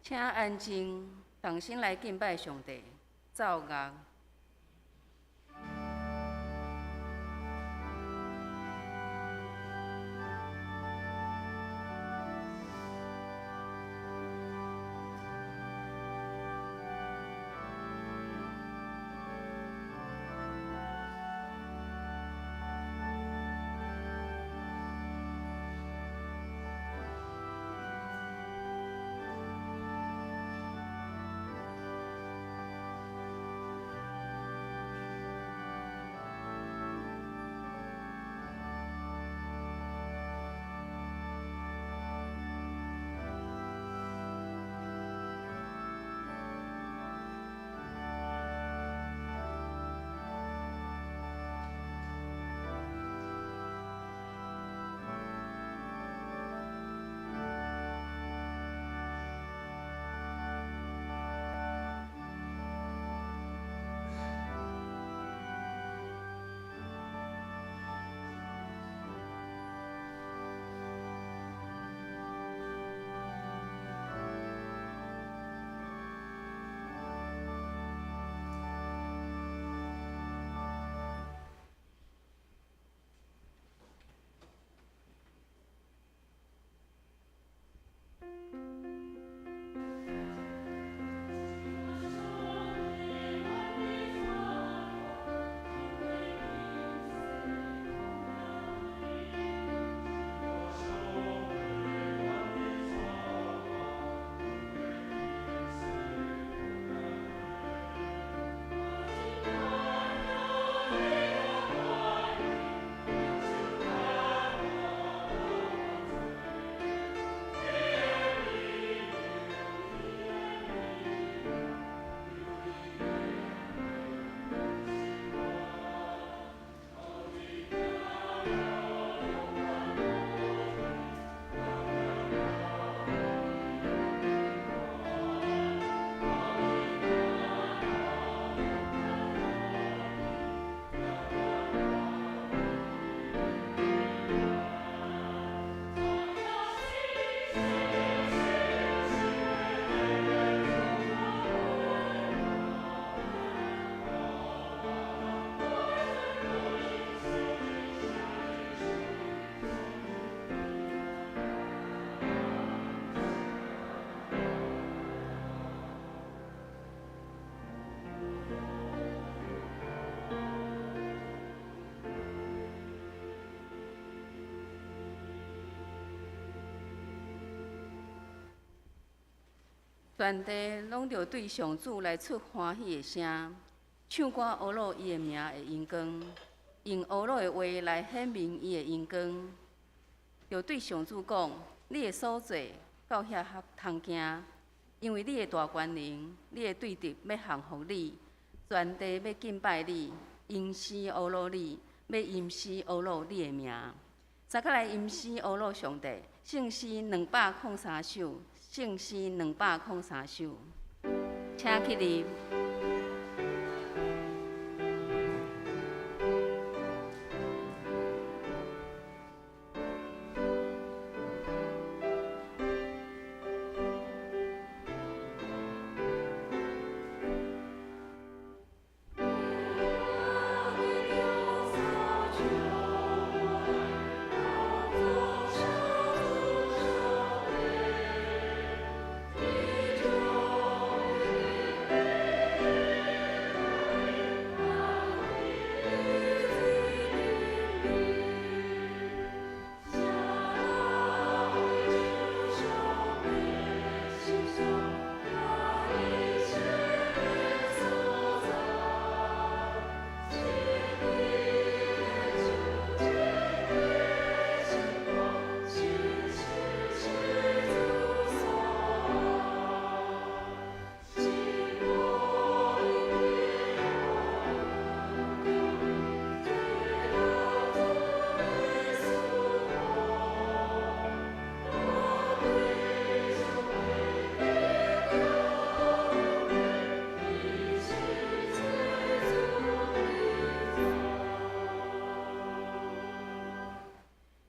請安靜，同心來敬拜上帝。奏樂。全地攏著對上主來出歡喜的聲，唱歌呵咾伊的名的榮光，用呵咾的話來顯明伊的榮光。著對上主講：你的所做到遐通驚，因為你的大權能，你的對敵欲降服你，全地欲敬拜你，吟詩呵咾你，欲吟詩呵咾你的名。大家來吟詩呵咾上帝，聖詩203首，聖詩203首，請起立。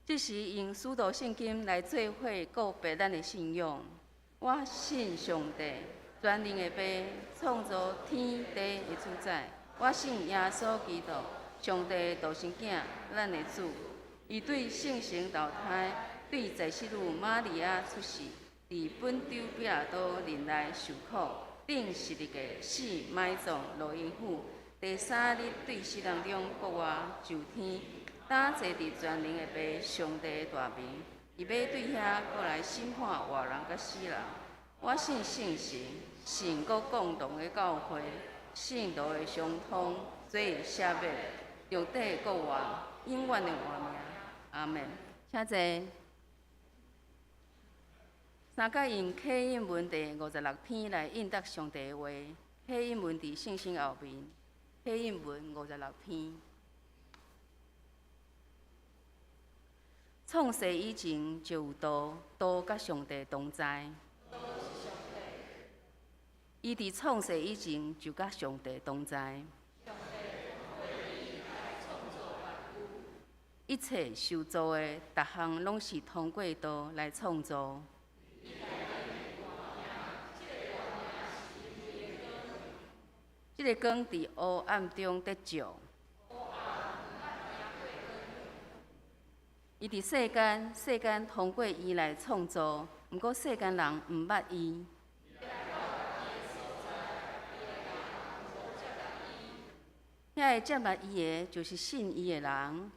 這時用使徒信經來做伙告白咱的信仰。我信上帝，全能的父，創造天地的主宰。我信耶穌基督，上帝的獨生囝，咱的主。伊對聖神投胎，對祭司女瑪利亞出世，佇本丟彼拉多任內受苦，釘十字架，死，埋葬，落陰府，第三日對死人中復活，上天，擔坐佇全能的父上帝的大爿。伊欲對遐閣來審判活人佮死人。我信聖神，聖閣共同的教會，聖徒的相通，罪的赦免，肉體的復活，永遠的活命。阿門。請坐。三角用啟應文第56篇來應答上帝的話。啟應文佇聖經後面，啟應文五十六篇。創世以前就有道，道佮上帝同在。伊佇創世以前就佮上帝同在。一切受造的，逐項攏是通過道來創造。這个光佇黑暗中得照。伊佇世間，世間通過伊來創造，毋過世間人毋捌伊。遐个接納伊的，就是信伊的人。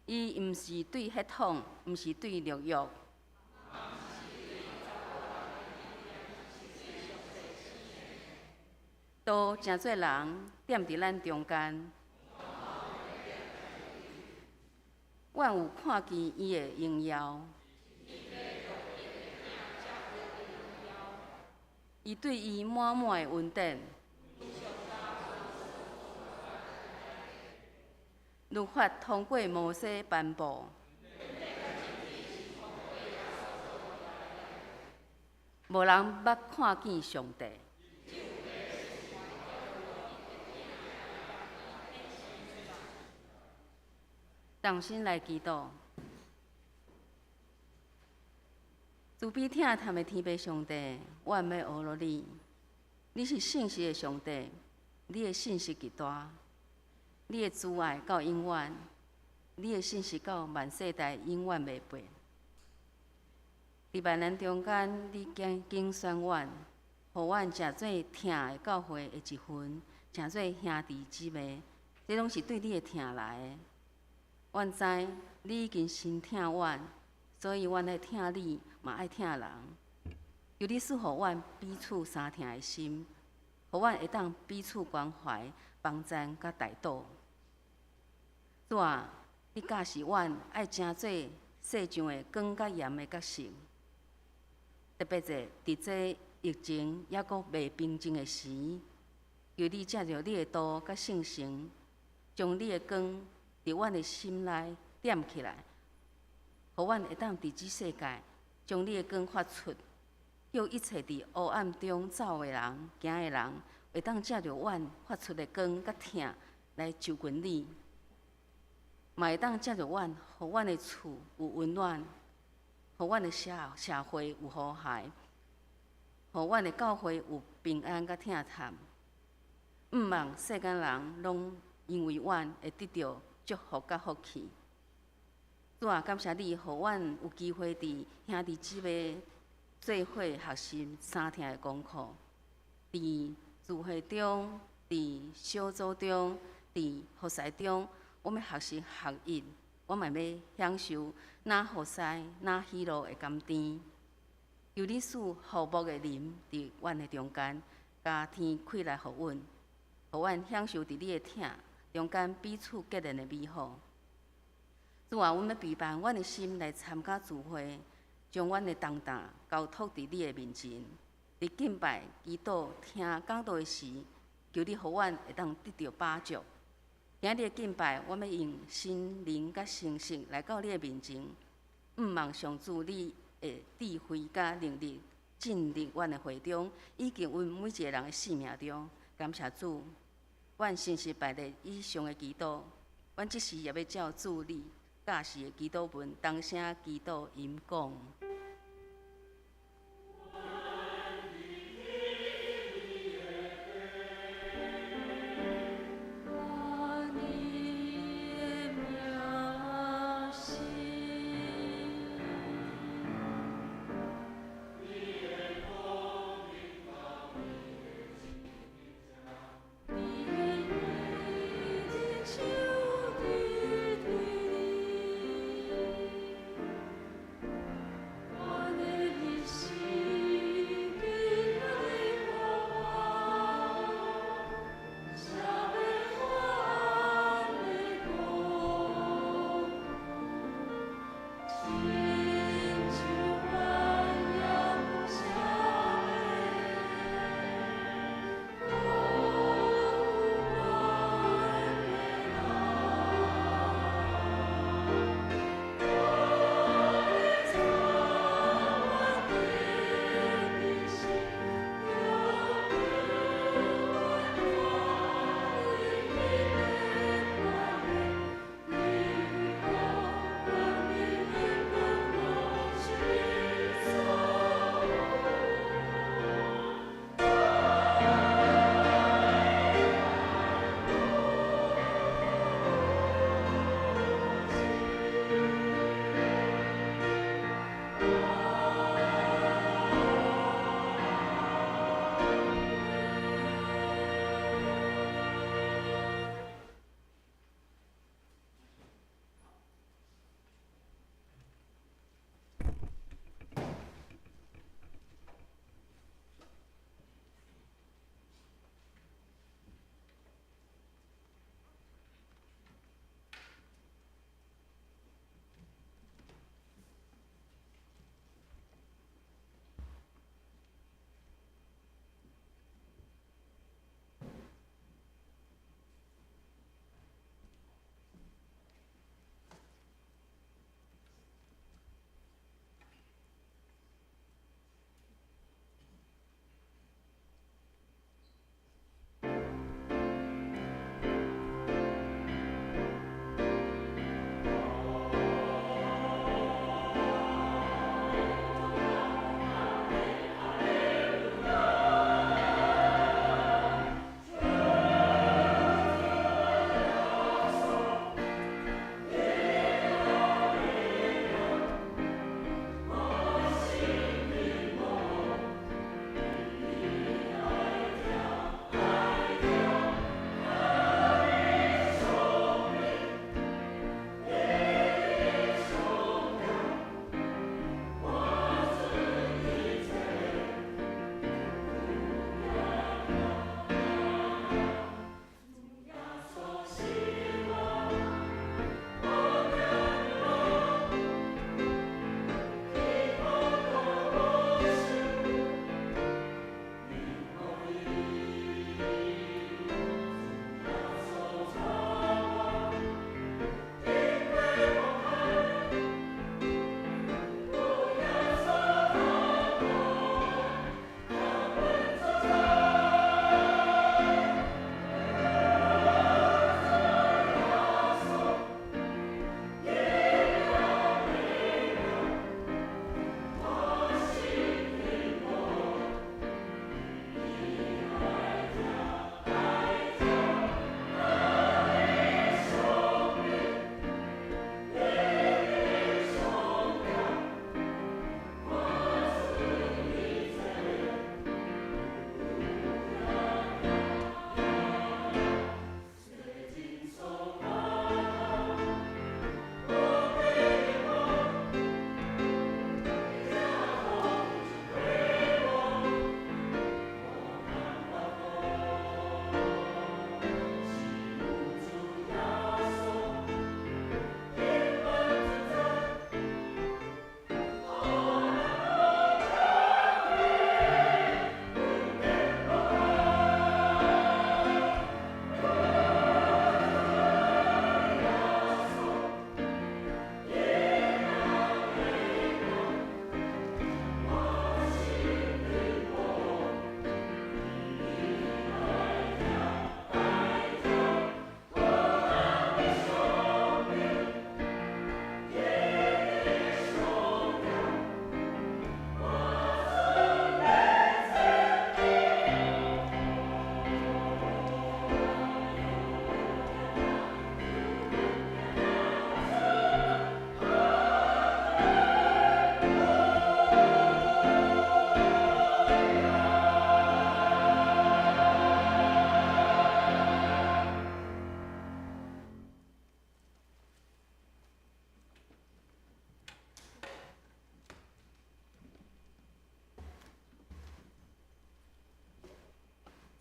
伊毋是對血統，毋是對肉欲。道成做人，踮佇咱中間。阮有看見伊的榮耀。伊對伊滿滿的恩典。律法通過摩西頒布。無人捌看見上帝。同心來祈禱，慈悲疼疼的天父上帝，我欲學落你。你是信實的上帝，你的信實極大，你的慈愛到永遠，你的信實到萬世代永遠袂變。佇萬難中間，你揀揀選阮，予阮成做疼的教會的一份，成做兄弟姊妹，這攏是對你的疼來的。阮知你已經先疼阮，所以阮愛疼你，嘛愛疼人。求你賜予阮彼此相疼的心，予阮會當彼此關懷、幫贊佮代禱。主啊，你教示阮愛成做世上的光佮鹽的角色，特別是佇這疫情猶閣袂平靜的時，求你藉著你的道佮聖神，將你的光佇阮的心內點起來，予阮會當佇這世界將你的光發出，叫一切佇黑暗中走的人、行的人，會當藉著阮發出的光佮疼來就近你，嘛會當藉著阮，予阮的厝有溫暖，予阮的社會有和諧，予阮的教會有平安佮疼疼。毋望世間人攏因為阮會得著祝福佮福氣。主啊，感謝你，予阮有機會佇兄弟姊妹做伙學習相疼的功課，佇聚會中、佇小組中、佇服侍中，我們學習合一，我嘛欲享受若服侍、若喜樂的甘甜。求你賜和睦的靈佇阮的中間，共天開來予阮，予阮享受佇你的疼中間彼此結連的美好。主啊，阮欲備辦阮的心來參加聚會，將阮的重擔交託佇你的面前。佇敬拜、祈禱、聽講道的時，求你予阮會當得著飽足。今日的敬拜，我欲用心靈佮誠實來到你的面前，毋望上主你的智慧佮能力進入阮的會中，以及阮每一个人的生命中。感謝主，阮誠實拜咧以上的祈禱，阮這時也欲照主你教士的祈禱文，同聲祈禱吟講。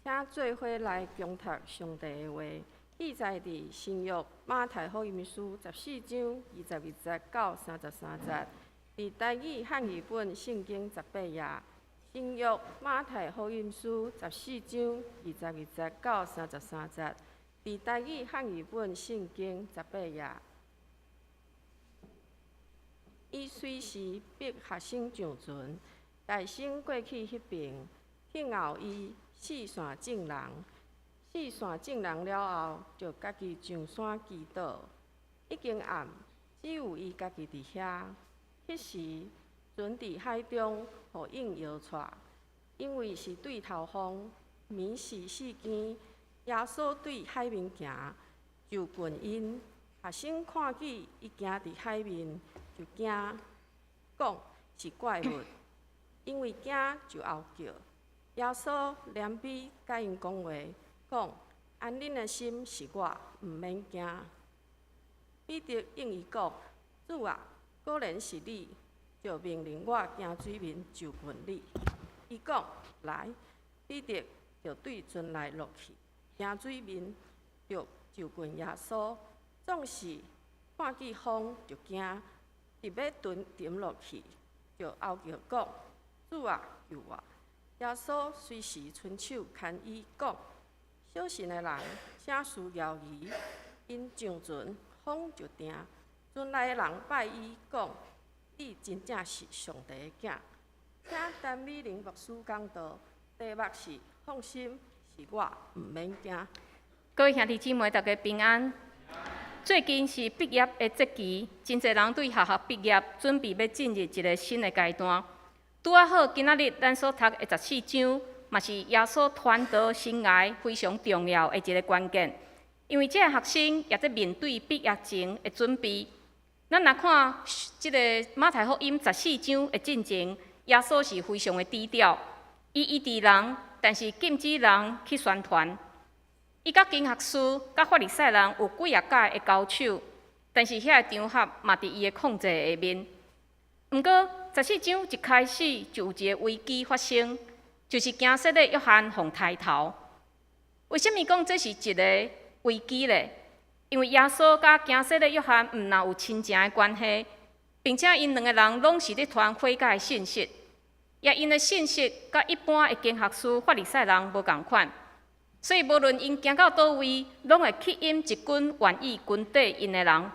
請做伙來恭讀上帝的話，記載佇新約馬太福音書十四章二十二節到三十三節，佇台語漢語本聖經十八頁。新約馬太福音書十四章二十二節到三十三節，佇台語漢語本聖經十八頁。伊隨時逼學生上船，動身過去彼爿，聽候伊四散眾人。四散眾人了後，就家己上山祈禱。已經暗，只有伊家己佇遐。彼時，船佇海中，予湧搖掣，因為是對頭風。暝時四更，耶穌對海面行，就近𪜶。學生看見伊行佇海面，就驚，講是怪物，因為驚就嗷叫。耶穌憐憫佮𪜶講話，講：安恁的心，是我，毋免驚。彼得應伊講：主啊，果然是你，就命令我行水面就近你。伊講：來。彼得就對船內落去，行水面就就近耶穌。總是看見風就驚，欲沉沉落去，就嗷叫講：主啊，救我！耶穌隨時伸手牽伊講：小信的人，啥事猶疑？𪜶上船，風就定。船內的人拜伊講：你真正是上帝的囝。請陳美玲牧師講道，題目是放心，是我，毋免驚。各位兄弟姊妹，大家平安。最近是畢業的節期，真濟人對學校畢業，準備欲進入一个新的階段。拄仔好，今仔日咱所讀的十四章，嘛是耶穌傳道生涯非常重要的一个關鍵。因為這个學生也佇面對畢業前的準備。咱若看這个馬太福音十四章的進前，耶穌是非常的低調，伊醫治人，但是禁止人去宣傳。伊佮經學師、佮法利賽人有幾若擺的交手，但是遐个場合嘛佇伊的控制下面。毋過十四章一開始就有一个危機發生，就是驚洗禮約翰予刣頭。為啥物講這是一个危機咧？因為耶穌佮驚洗禮約翰毋但有親情的關係，並且𪜶兩个人攏是咧傳悔改的信息，也𪜶的信息佮一般的經學師、法利賽人無仝款，所以無論𪜶行到佗位，攏會吸引一群願意跟綴𪜶的人。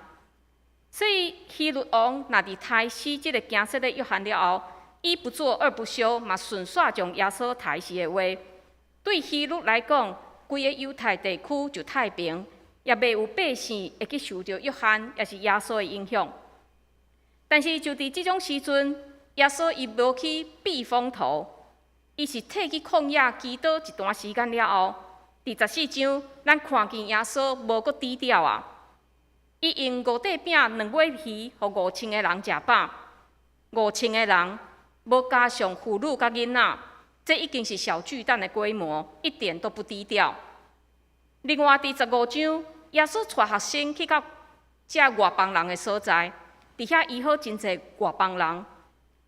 所以希律王若佇刣死這个驚洗禮約翰了後，一不做二不休，嘛順紲將耶穌刣死的話，對希律來講，規个猶太地區就太平，也袂有百姓會去受著約翰，抑是耶穌的影響。但是就佇這種時陣，耶穌伊無去避風頭，伊是退去曠野祈禱一段時間了後，佇十四章，咱看見耶穌無閣低調啊！伊用五塊餅兩尾魚，予五千个人食飽。五千个人，無加上婦女佮囡仔，這已經是小巨蛋的規模，一點都不低調。另外，佇十五章，耶穌帶學生去到這外邦人的所在，佇遐醫好真濟外邦人。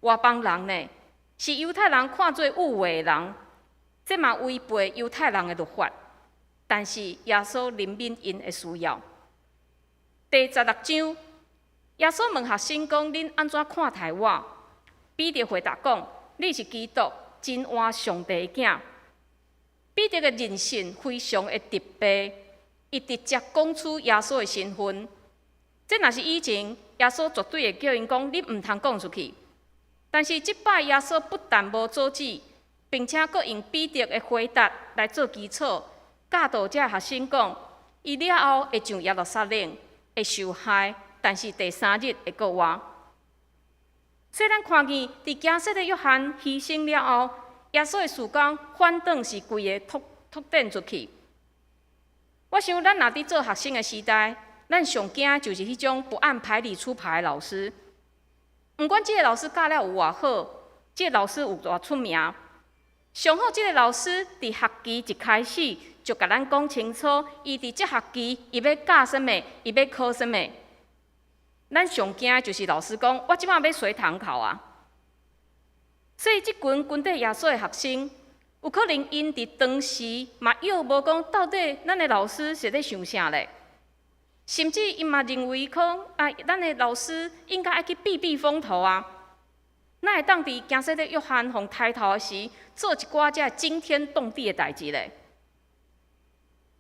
外邦人呢，是猶太人看做污穢的人，這嘛違背猶太人的律法。但是耶穌憐憫𪜶的需要。第十六章，耶穌問學生講：恁按怎看待我？彼得回答講：你是基督，真活上帝的囝。彼得的認信非常的特別，伊直接講出耶穌的身份。這若是以前，耶穌絕對會叫𪜶講：你毋通講出去。但是這擺耶穌不但無阻止，並且閣用彼得的回答來做基礎，教導這學生講：伊了後會上耶路撒冷，會受害，但是第三日會復活。所以咱看見佇驚洗禮約翰犧牲了後，耶穌的事工反轉是規个拓拓展出去。我想咱若佇做學生的時代，咱上驚就是彼種不按牌理出牌的老師。毋管這个老師教了有偌好，這个老師有偌出名，上好這个老師佇學期一開始就共咱講清楚，伊佇這學期伊欲教啥物，伊欲考啥物。咱上驚的就是老師講，我這擺欲隨堂考啊。所以這群跟綴耶穌的學生，有可能𪜶佇當時嘛猶無講到底咱的老師是咧想啥咧，甚至𪜶嘛認為講啊，咱的老師應該愛去避避風頭啊，哪會當佇驚洗禮約翰予刣頭的時，做一寡這驚天動地的代誌咧？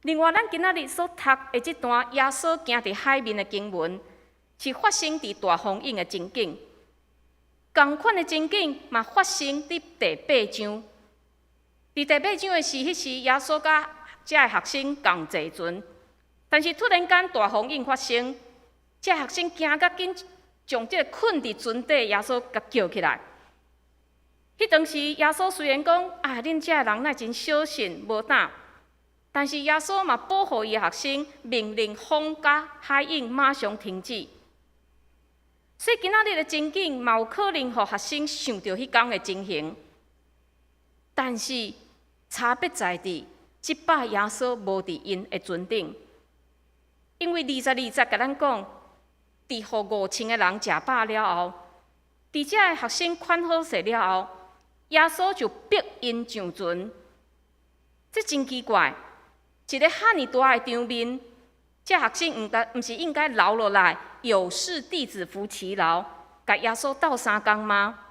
另外，咱今仔日所讀的這段耶穌行佇海面的經文，是發生佇大風湧的情景，仝款的情景嘛發生佇第八章。佇第八章的時，彼時耶穌佮遮的學生仝坐船，但是突然間大風湧發生，遮學生驚甲緊將這个睏佇船底耶穌共叫起來。彼當時耶穌雖然講啊，恁遮的人哪真小信無膽，但是耶穌嘛保護伊的學生，命令風佮海湧馬上停止。所以今仔日的情景嘛有可能予學生想著彼工的情形，但是差別在佇，這擺耶穌無佇𪜶的船頂，因為22節共咱講，佇予5000個人食飽了後，佇遮的學生款好勢了後，耶穌就逼𪜶上船。這真奇怪，一个遐爾大的場面，這學生毋是應該留落來，有事弟子服其勞，共耶穌鬥相共嗎？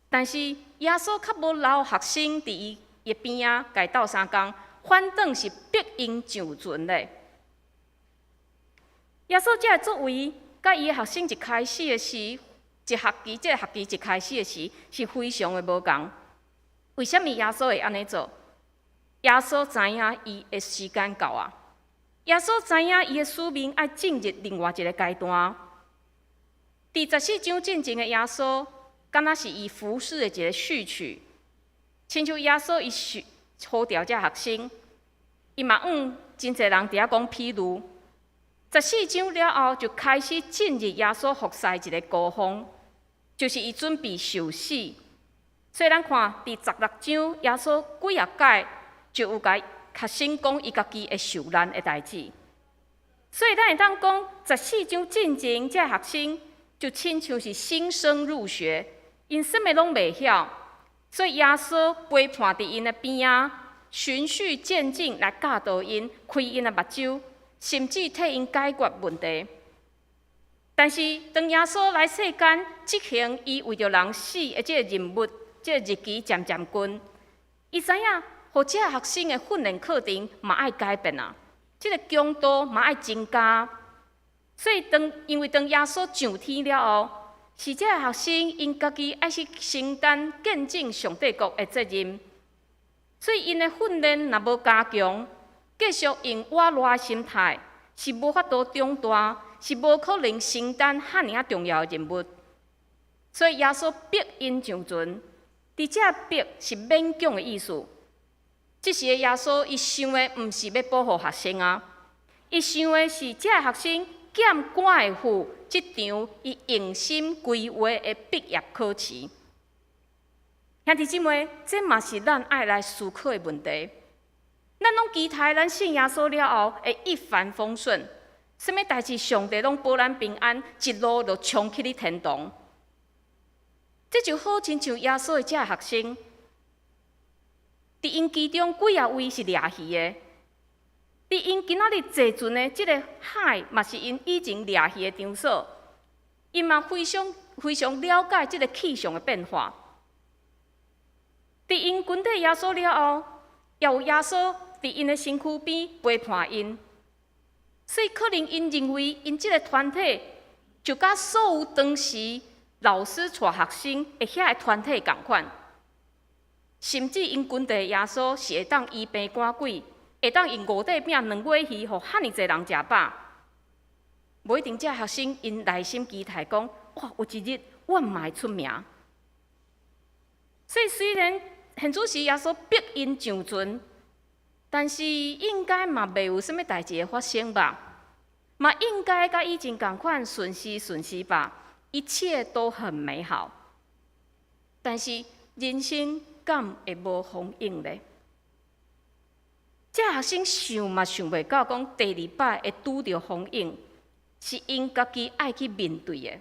但是耶穌卻無留學生佇伊的邊仔，共伊鬥相共，反轉是逼𪜶上船咧。耶穌這个作為，佮伊的學生一開始的時，一學期這个學期一開始的時，是非常的無仝。為啥物耶穌會按呢做？耶穌知影伊的時間到啊！耶穌知影伊的使命愛進入另外一个階段。佇14章進前的耶穌，敢若是伊服侍的一个序曲，親像耶穌伊是呼召這學生，伊嘛向真濟人佇遐講譬喻。十四章了後，就開始進入耶穌服侍一个高峰，就是伊準備受死。所以咱看佇16章，耶穌幾仔擺就有共學生講伊家己會受難的代誌。所以咱會當講，十四章進前，這學生就親像是新生入學，𪜶啥物攏袂曉，所以耶穌陪伴佇𪜶的邊仔，循序漸進來教導𪜶，開𪜶的目睭，甚至替𪜶解決問題。但是當耶穌來世間執行伊為著人死的這个任務，這个日期漸漸近，伊知影，予這學生的訓練課程嘛愛改變啊，這个強度嘛愛增加。所以當因為當耶穌上天了後，是這學生𪜶家己愛去承擔見證上帝國的責任。所以𪜶的訓練若無加強，繼續用倚賴心態，是無法度長大，是無可能承擔遐爾仔重要的任務。所以耶穌逼𪜶上船，佇這逼是勉強的意思。這時的耶穌，伊想的毋是欲保護學生啊，伊想的是這學生劍敢會赴這場伊用心規劃的畢業考試。兄弟姊妹，這嘛是咱愛來思考的問題。咱攏期待咱信耶穌了後會一帆風順，啥物代誌上帝攏保咱平安，一路就衝去咧天堂。這就好親像耶穌的這學生，佇𪜶其中幾仔位是掠魚的，佇𪜶今仔日坐船的這个海，嘛是𪜶以前掠魚的場所，𪜶嘛非常非常了解這个氣象的變化。佇𪜶跟綴耶穌了後，也有耶穌佇𪜶的身軀邊陪伴𪜶，所以可能𪜶認為𪜶這个團體就佮所有當時老師帶學生的遐个團體仝款，甚至𪜶跟綴耶穌是會當醫病趕鬼，會當用五塊餅兩尾魚，予遐爾濟人食飽。無一定這學生𪜶內心期待講：哇，有一日我嘛會出名。所以雖然現此時耶穌逼𪜶上船，但是應該嘛袂有啥物代誌會發生吧？嘛應該佮以前仝款順時順時吧？一切都很美好。但是人生敢會無風湧咧？這學生想嘛想袂到，講第二擺會拄著風湧，是𪜶家己愛去面對的。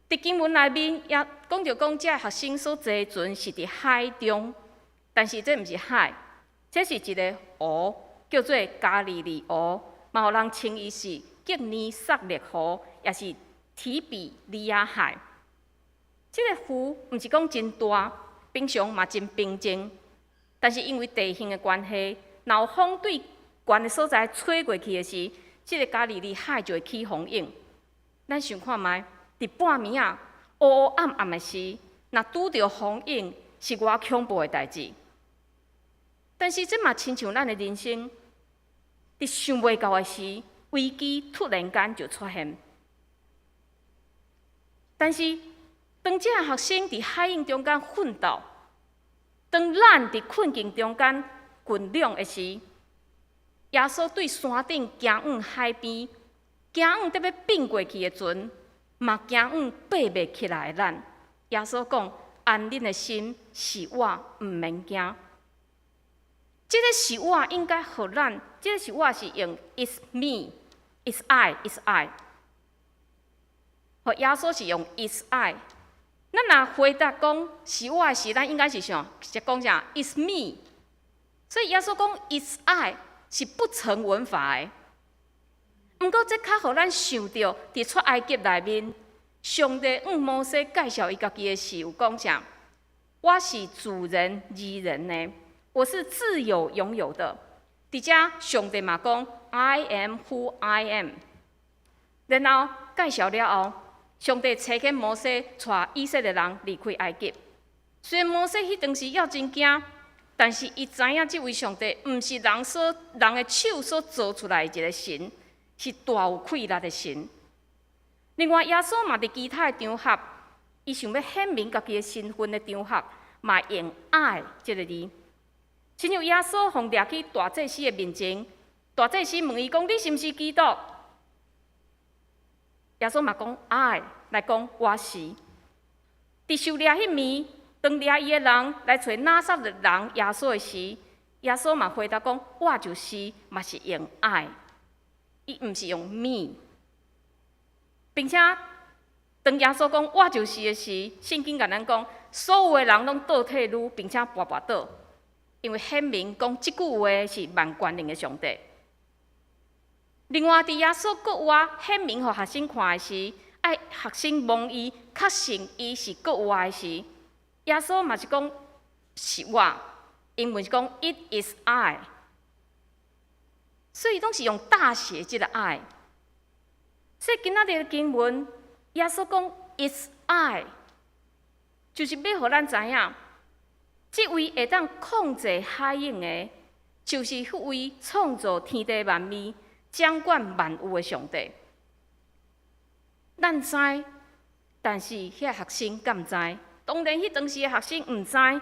佇經文內面也講著講，這學生所坐的船是佇海中，但是這毋是海，這是一个湖，叫做加利利湖，嘛予人稱伊是革尼撒勒湖，也是提比利亞海。這个湖毋是講真大，平常嘛真平靜，但是因為地形的關係，若有風對懸的所在吹過去的時，這个加利利海就會起風湧。咱想看覓，佇半暝仔烏烏暗暗的時，若拄著風湧，是偌恐怖的代誌。但是這嘛親像咱的人生，佇想袂到的時，危機突然間就出現。但是當這个學生佇海湧中間奮鬥，當咱佇困境中間困擾的時，耶穌對山頂行往海邊，行往欲欲併過去的船，嘛驚往爬袂起來的咱。耶穌講：安恁的心，是我，毋免驚。這个是我應該予咱，這个是我是用 It's me, It's I, It's I。予耶穌是用 It's I。咱若回答講是我的時，咱應該是想是講啥？It's me。所以耶穌講 It's I 是不成文法的。毋過這較予咱想著，佇出埃及內面，上帝向摩西介紹伊家己的時，有講啥？我是主人擬人的，我是自有永有的。佇遮上帝嘛講 I am who I am。然後介紹了後，上帝差遣摩西帶以色列人離開埃及。雖然摩西彼當時猶真驚，但是伊知影這位上帝毋是人的手所造出來的一个神，是大有氣力的神。另外，耶穌嘛佇其他的場合，伊想欲顯明家己的身份的場合，嘛用 I 這个字。親像耶穌予掠去大祭司的面前，大祭司問伊講：你是毋是基督？耶穌嘛講 I 來講我是。佇受掠彼暝，當掠伊的人來揣拿撒勒人耶穌的時，耶穌嘛回答講：我就是，嘛是用 I，伊毋是用 me。並且當耶穌講我就是的時，聖經共咱講，所有的人攏倒退嚕，並且跋跋倒，因為顯明講這句話是萬權能的上帝。另外，佇耶穌復活顯明予學生看的時，愛學生摸伊，確信伊是復活的時，耶穌嘛是講是我，英文是講 It is I，所以攏是用大寫這个 I。所以今仔日的經文，耶穌講 It's I，就是欲予咱知影，這位會當控制海湧的，就是彼位創造天地萬物、掌管萬有的上帝。咱知，但是遐學生敢知？當然，彼當時的學生毋知，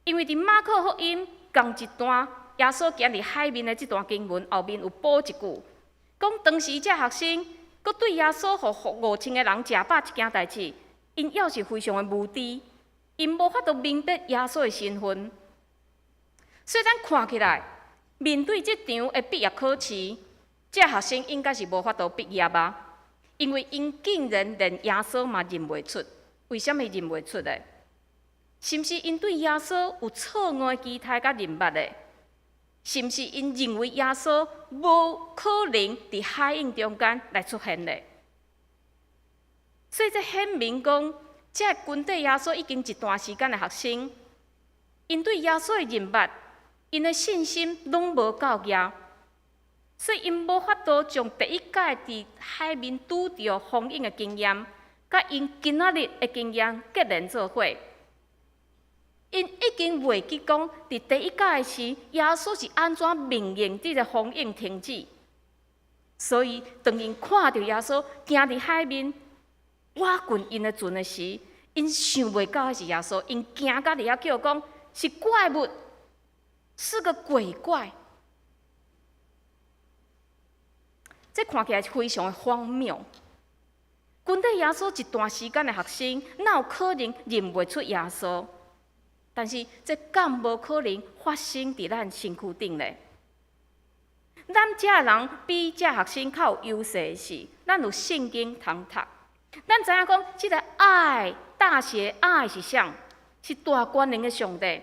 因為佇馬可福音仝一段，耶穌行佇海面的這段經文後面有補一句，講當時這學生閣對耶穌予5000個人食飽這件代誌，𪜶猶是非常的無知，𪜶無法度明白耶穌的身份。所以咱看起來，面對這場的畢業考試，這學生應該是無法度畢業啊，因為𪜶竟然連耶穌嘛認袂出。為啥物認袂出的？是毋是𪜶對耶穌有錯誤的期待佮認捌的？是毋是𪜶認為耶穌無可能佇海湧中間來出現的？所以這顯明講，這跟綴耶穌已經一段時間的學生，𪜶對耶穌的認捌，𪜶的信心攏無夠額，所以𪜶無法度將第一擺佇海面拄著風湧的經驗，佮𪜶今仔日的經驗結連做伙。𪜶已經袂記講，佇第一擺時，耶穌是按怎命令這个風湧停止。所以，當𪜶看著耶穌行佇海面，倚近𪜶的船的時，𪜶想袂到彼是耶穌，𪜶驚甲佇遐叫講是怪物，是個鬼怪。這看起來非常的荒謬。跟綴耶穌一段時間的學生，哪有可能認袂出耶穌？但是這敢無可能發生佇咱身軀頂咧？咱這人比這學生較有優勢的是，咱有聖經通讀，咱知影講這个 I 大寫 I 是啥？是大權能的上帝。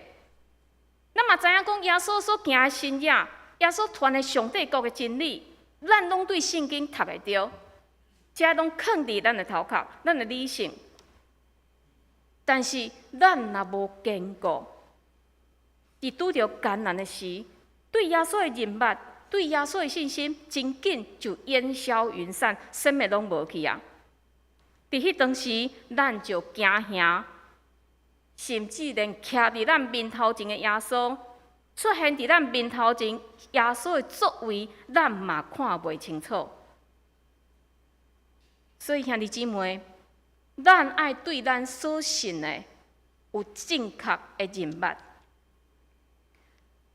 咱嘛知影講耶穌所行的神跡，耶穌傳的上帝國的真理，咱攏對聖經讀會著，這攏囥佇咱的頭殼，咱的理性。但是咱若無堅固，佇拄著艱難的時，對耶穌的認捌，對耶穌的信心，真緊就煙消雲散，啥物攏無去啊！佇彼當時，咱就驚嚇，甚至連徛佇咱面頭前的耶穌，出現佇咱面頭前，耶穌的作為，咱嘛看袂清楚。所以兄弟姊妹，咱愛對咱所信的有正確的認捌。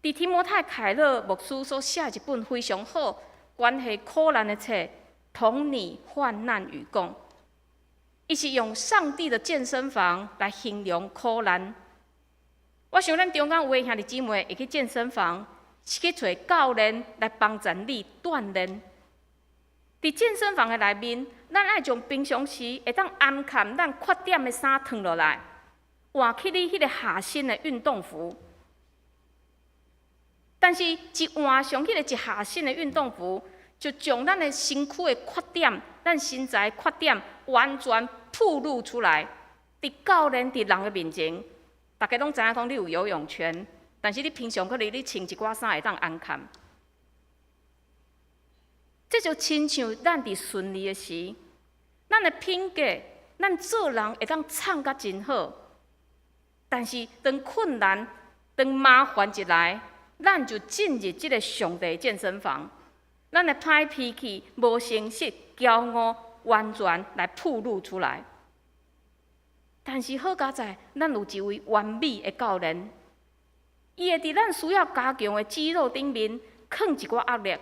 佇提摩太凱勒牧師所寫一本非常好關係苦難的冊，《同你患難與共》。伊是用上帝的健身房來形容苦難。我想咱中間有的兄弟姊妹會去健身房，是去揣教練來幫助你鍛鍊。佇健身房的內面，咱愛將平常時會當掩蓋咱缺點的衫脫落來，換去你彼个下身的運動服。但是，一換上彼个一下身的運動服，就將咱的身軀的缺點、咱身材的缺點完全暴露出來。佇教練、佇人的面前，逐家攏知影講你有游泳圈，但是你平常可能你穿一寡衫會當掩蓋。這就親像咱佇順利的時，咱的品格、咱做人會當創甲真好，但是當困難、當麻煩一來，咱就進入這个上帝健身房，咱的歹脾氣、無誠實、驕傲，完全來暴露出來。但是好佳哉，咱有一位完美的教練，伊會佇咱需要加強的肌肉頂面囥一寡壓力。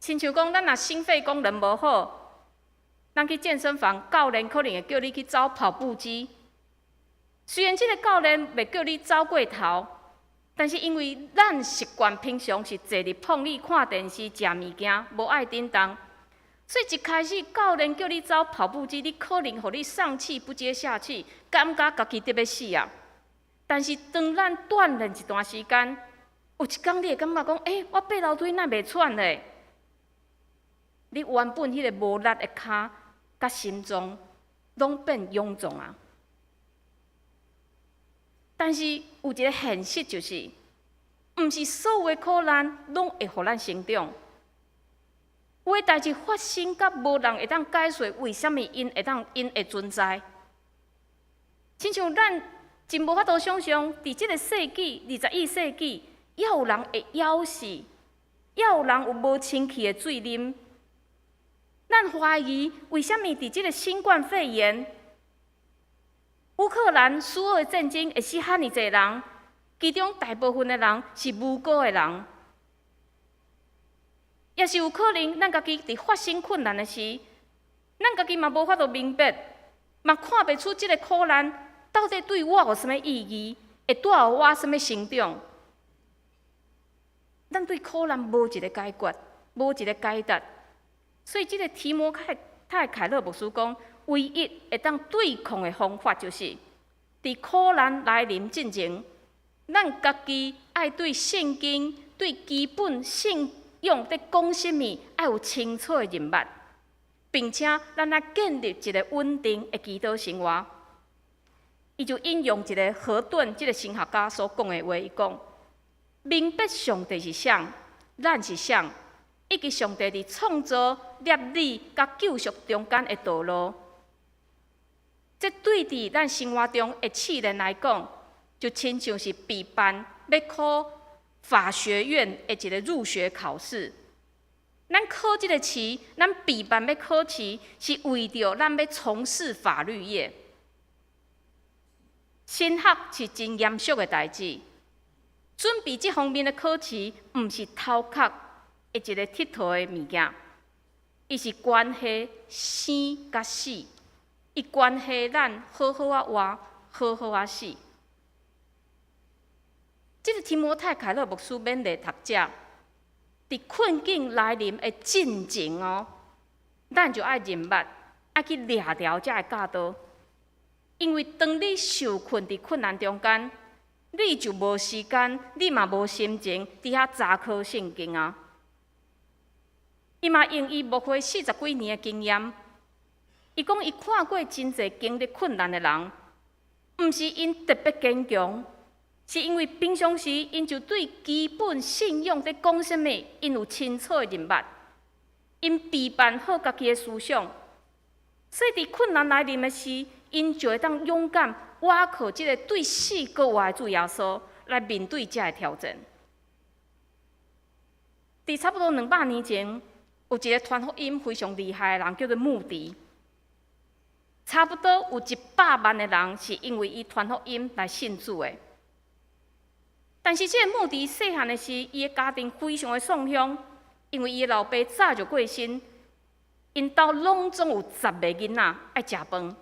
親像講，咱若心肺功能無好，咱去健身房，教練可能會叫你去走跑步機。雖然這个教練袂叫你走過頭，但是因為咱習慣平常是坐佇膨椅看電視、食物件，無愛振動，所以一開始教練叫你走跑步機，你可能予你上氣不接下氣，感覺家己得欲死啊！但是當咱鍛鍊一段時間，有一工你會感覺講，欸，我爬樓梯哪袂喘咧？你原本彼个無力的跤佮心臟，攏變勇壯啊！但是有一个現實就是，毋是所有的苦難攏會予咱成長。有的代誌發生，佮無人會當解釋為啥物𪜶會當𪜶會存在。親像咱真無法度想象，佇這个世紀，21世紀，猶有人會枵死，猶有人有無清氣的水啉。咱懷疑為啥物佇這个新冠肺炎、烏克蘭蘇俄戰爭會死遐爾濟人，其中大部分的人是無辜的人，也是有可能咱家己佇發生困難的時，咱家己嘛無法度明白，嘛看袂出這个苦難到底對我有啥物意義，會帶予我啥物成長。咱對苦難無一个解決，無一个解答。所以，這个提摩太凱勒牧師講，唯一會當對抗的方法，就是佇苦難來臨進前，咱家己愛對聖經、對基本信仰佇講啥物，愛有清楚的認捌，並且咱愛建立一个穩定的祈禱生活。伊就引用一个何頓這个神學家所講的話，伊講：明白上帝是誰，咱是誰，以及上帝佇創造、立理佮救贖中間的道路，這對佇咱生活中的試煉來講，就親像是備辦欲考法學院的一个入學考試。咱考這个試，咱備辦欲考試，是為著咱欲從事法律業。神學是真嚴肅的代誌，準備這方面的考試，毋是頭殼的一个𨑨迌的物件，伊是關係生佮死，伊關係咱好好仔活，好好仔死。這个提摩太凱勒牧師勉勵讀者，佇困境來臨的進前哦，咱就愛認捌，愛去掠牢這个教導。因為當你受困佇困難中間，你就無時間，你嘛無心情，佇遐查考聖經啊。伊嘛用伊牧會四十幾年的經驗，伊講伊看過真濟經歷困難的人，毋是𪜶特別堅強，是因為平常時𪜶就對基本信仰佇講啥物，𪜶有清楚的認捌，𪜶備辦好家己的思想，所以佇困難來臨的時，𪜶就會當勇敢倚靠這个對死閣活的主耶穌來面對這个挑戰。佇差不多200年前，有一个傳福音非常厲害的人，叫做穆迪。差不多有100萬的人是因為伊傳福音來信主的。但是這个穆迪細漢的時，伊的家庭非常的喪鄉，因為伊的老爸早就過身，𪜶兜攏總有十个囡仔愛食飯。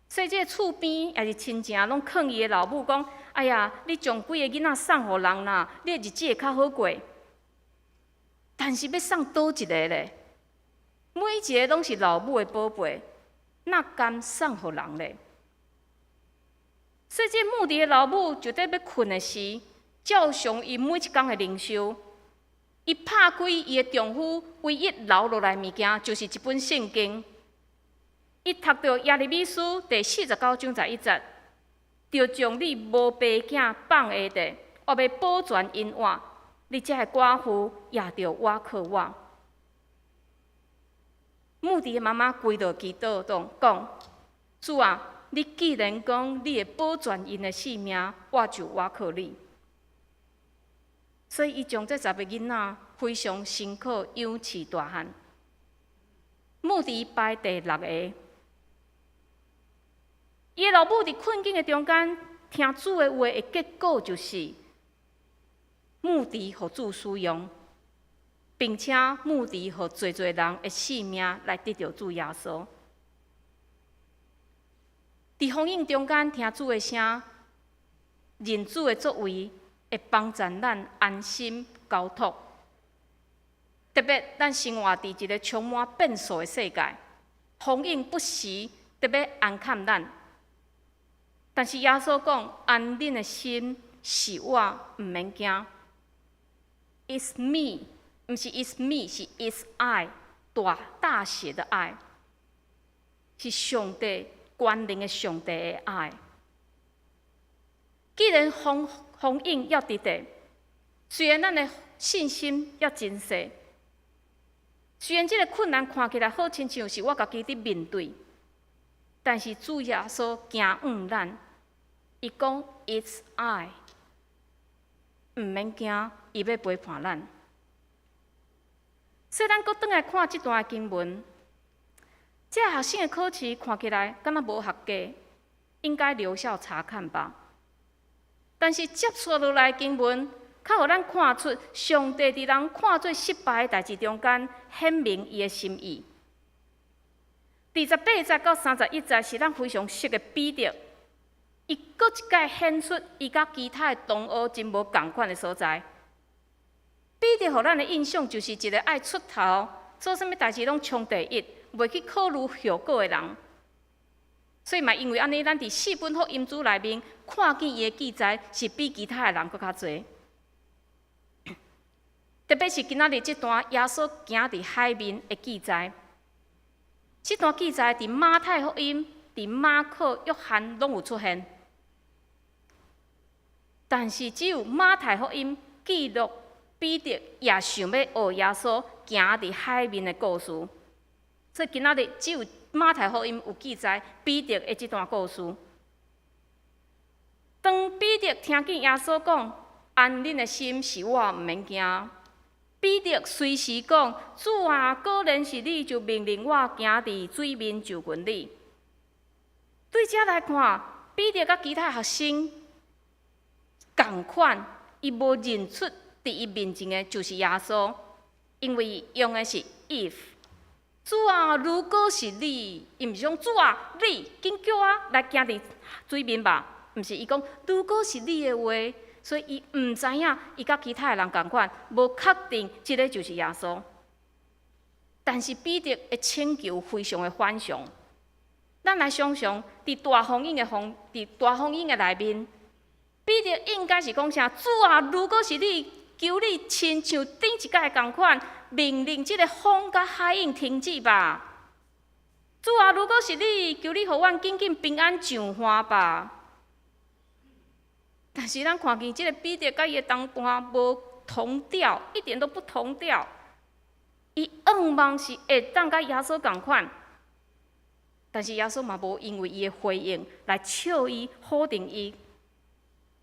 所以這个厝邊抑是親情，攏勸伊的老母講：“哎呀，你將幾個囡仔送予人啦，你的日子會較好過。”但是欲送佗一个咧？每一个攏是老母的寶貝，哪甘送予人咧？所以這穆迪的老母就佇欲睏的時，照常伊每一工的靈修，伊拍開伊的丈夫唯一留落來物件，就是一本聖經。伊讀著耶利米書第49章11節，著將你無爸囝放下的，我欲保全𪜶活，你這个寡婦也著倚靠我。穆迪的媽媽跪落祈禱，講：主啊，你既然講你會保全𪜶的性命，我就倚靠你。所以，伊將這十個囡仔非常辛苦養飼大漢。穆迪排第六个。伊的老母佇困境的中間聽主的話的結果，就是穆迪予主使用，並且穆迪予濟濟人的性命來得著主耶穌。佇風湧中間聽主的聲，認主的作為，會幫助咱安心交託。特別咱生活佇一个充滿變數的世界，風湧不時特別安崁咱。但是耶穌講：安恁的心，是我，毋免驚。It's me，毋是 It's me，是 It's I，大大寫的 I，是上帝全能的上帝的愛。既然風湧猶佇咧，雖然咱的信心猶真細，雖然這个困難看起來好親像是我家己佇面對，但是主耶穌行向咱，伊講 It's I，毋免驚，伊欲陪伴咱。所以咱閣轉來看這段經文，這個學生的考試看起來敢若無合格，應該留校察看吧？但是接續落來經文，較予咱看出上帝佇人看做失敗的代誌中間，顯明伊的心意。28節到31節是咱非常熟的彼得，伊閣一擺顯出伊佮其他的同學真無仝款的所在。彼得予咱的印象就是一个愛出頭，做啥物代誌攏衝第一，袂去考慮後果的人。所以嘛，因為按呢，咱佇四本福音書內面看見伊的記載是比其他的人閣較濟。特別是今仔日這段耶穌行佇海面的記載，這段記載佇馬太福音、佇馬可、約翰攏有出現，但是只有馬太福音記錄彼得也想欲學耶穌行佇海面的故事。所以今仔日只有馬太福音有記載彼得的這段故事。當彼得聽見耶穌講：“安恁的心，是我，毋免驚。”彼得隨時講：“主啊，果然是你，就命令我行佇水面就近你。”對這來看，彼得佮其他學生仝款，伊無認出佇伊面前的就是耶穌，因為伊用的是 if。主啊，如果是你，伊毋是講主啊，你緊叫我來行佇水面吧？毋是，伊講如果是你的話，所以伊毋知影，伊佮其他的人仝款，無確定這个就是耶穌。但是彼得的請求非常的反常。咱來想象，佇大風湧的內面，彼得應該是講啥？主啊，如果是你，求你親像頂一擺仝款，命令這个風佮海湧停止吧。主啊，如果是你，求你予阮緊緊平安上岸吧。但是咱看見這个彼得佮伊的同伴無同調，一點都不同調。伊向望是會當佮耶穌仝款，但是耶穌嘛無因為伊的回應來笑伊、否定伊。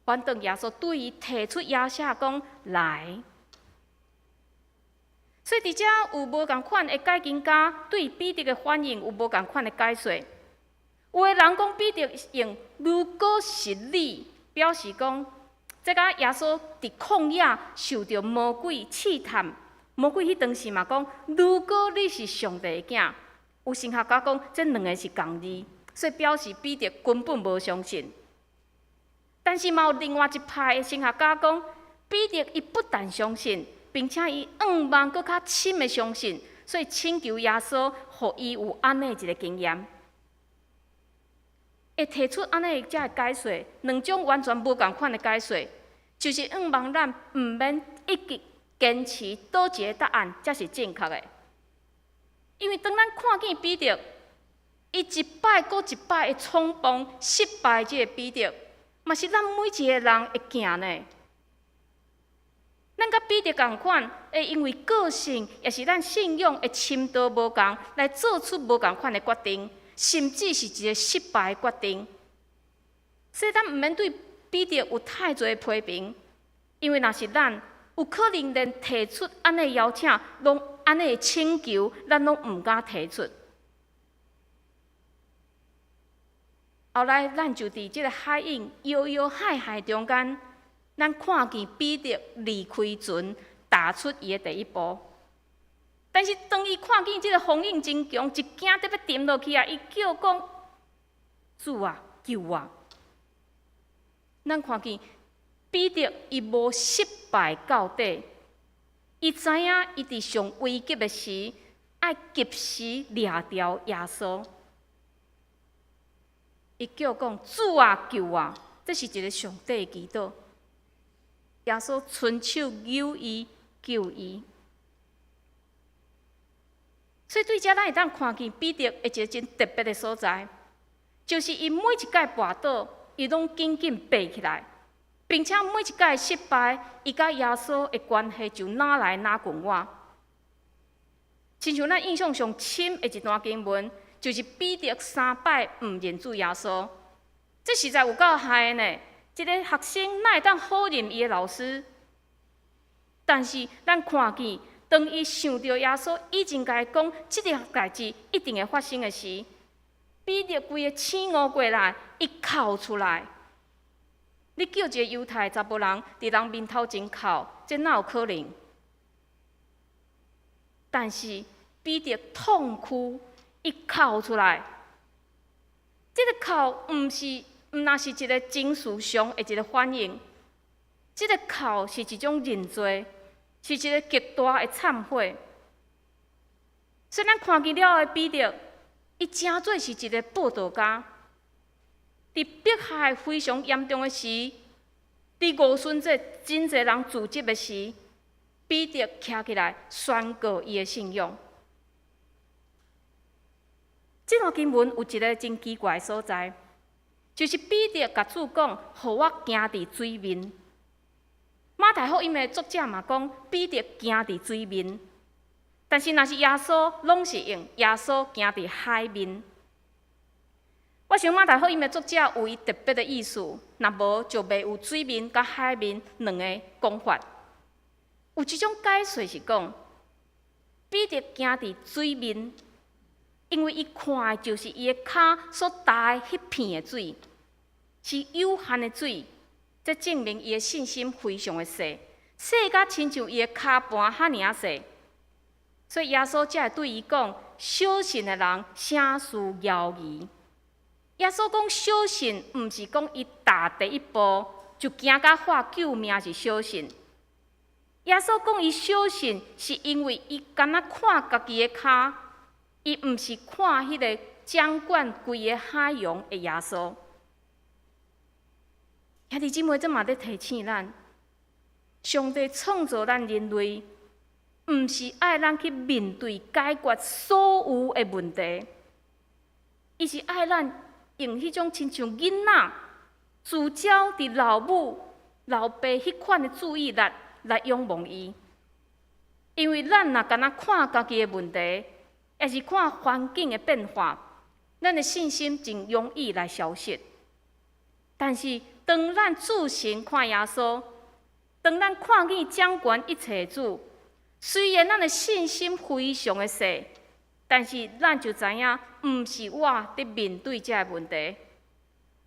反轉耶穌對伊提出邀請講來。所以佇遮有無仝款的解經家對彼得的反應有無仝款的解說。有的人講彼得用如果是你，表示講，這佮耶穌佇曠野受著魔鬼試探，魔鬼彼當時嘛講，如果你是上帝的囝，有神學家講這兩个是仝字，所以表示彼得根本無相信。但是嘛有另外一派的神學家講，彼得伊不但相信，並且伊向望閣較深的相信，所以請求耶穌，予伊有按呢一个經驗。會提出按呢遮的解說，兩種完全無仝款的解說，就是向望咱毋免一直堅持佗一个答案才是正確的。因為當咱看見彼得，伊一擺閣一擺的創碰失敗，這个彼得，嘛是咱每一个人會行呢。咱佮彼得仝款，會因為個性，抑是咱信仰的深度無仝，來做出無仝款的決定，甚至是一个失敗的決定。所以咱毋免對彼得有太濟批評，因為若是咱，有可能連提出按呢邀請，攏按呢請求，咱攏毋敢提出。後來，咱就佇這个海湧搖搖晃晃中間，咱看見彼得離開船，踏出伊的第一步。但是當伊看見這个風湧真強，一驚得欲沉落去啊！伊叫講：主啊，救我！咱看見彼得伊無失敗到底，伊知影伊佇上危急的時，愛及時掠牢耶穌。伊叫講：主啊，救我！這是一个上帝的祈禱。耶穌伸手搝伊，救伊。所以對遮咱會當看見彼得的一个真特別的所在，就是伊每一擺跋倒，伊攏緊緊爬起來，並且每一擺失敗，伊佮耶穌的關係就愈來愈近倚。親像咱印象上深的一段經文，就是彼得三擺毋認主耶穌，這實在有夠害的呢。一个學生哪會當否認伊的老師？但是咱看見，當伊想著耶穌以前共伊講這个代誌一定會發生的時，彼得規个醒悟過來，伊哭出來。你叫一个猶太查埔人佇人面頭前哭，這哪有可能？但是彼得痛哭，伊哭出來。這个哭毋是，毋若是一个情緒上的一个反應，這个哭是一種認罪，是一个極大的懺悔。所以咱看見了的彼得，伊誠做是一个報道家。佇迫害非常嚴重的時，佇五旬節真濟人聚集的時，彼得徛起來宣告伊的信仰。這段經文有一个真奇怪的所在，就是彼得共主講，予我行佇水面。馬太福音的作者嘛講，彼得行佇水面，但是若是耶穌，攏是用耶穌行佇海面。我想馬太福音的作者有伊特別的意思，若無就袂有水面佮海面兩个講法。有一種解說是講，彼得行佇水面，因為伊看的就是伊的跤所踏的彼片的水，是有限的水，這證明伊的信心非常的細，細甲親像伊的跤盤遐爾仔細。所以耶穌才會對伊講：小信的人，啥事猶疑？耶穌講小信，毋是講伊踏第一步就驚甲喊救命是小信。耶穌講伊小信，是因為伊干焦看家己的跤，伊毋是看彼个掌管規个海洋的耶穌。兄弟姊妹，這嘛咧提醒咱，上帝創造咱人類，毋是愛咱去面對解決所有的問題，伊是愛咱用彼種親像囡仔聚焦佇老母、老爸彼款的注意力來仰望伊。因為咱若干焦看家己的問題，抑是看環境的變化，咱的信心真容易來消失。但是，當咱注神看耶穌，當咱看見掌權一切的主，雖然咱的信心非常的細，但是咱就知影，毋是我佇面對這个問題。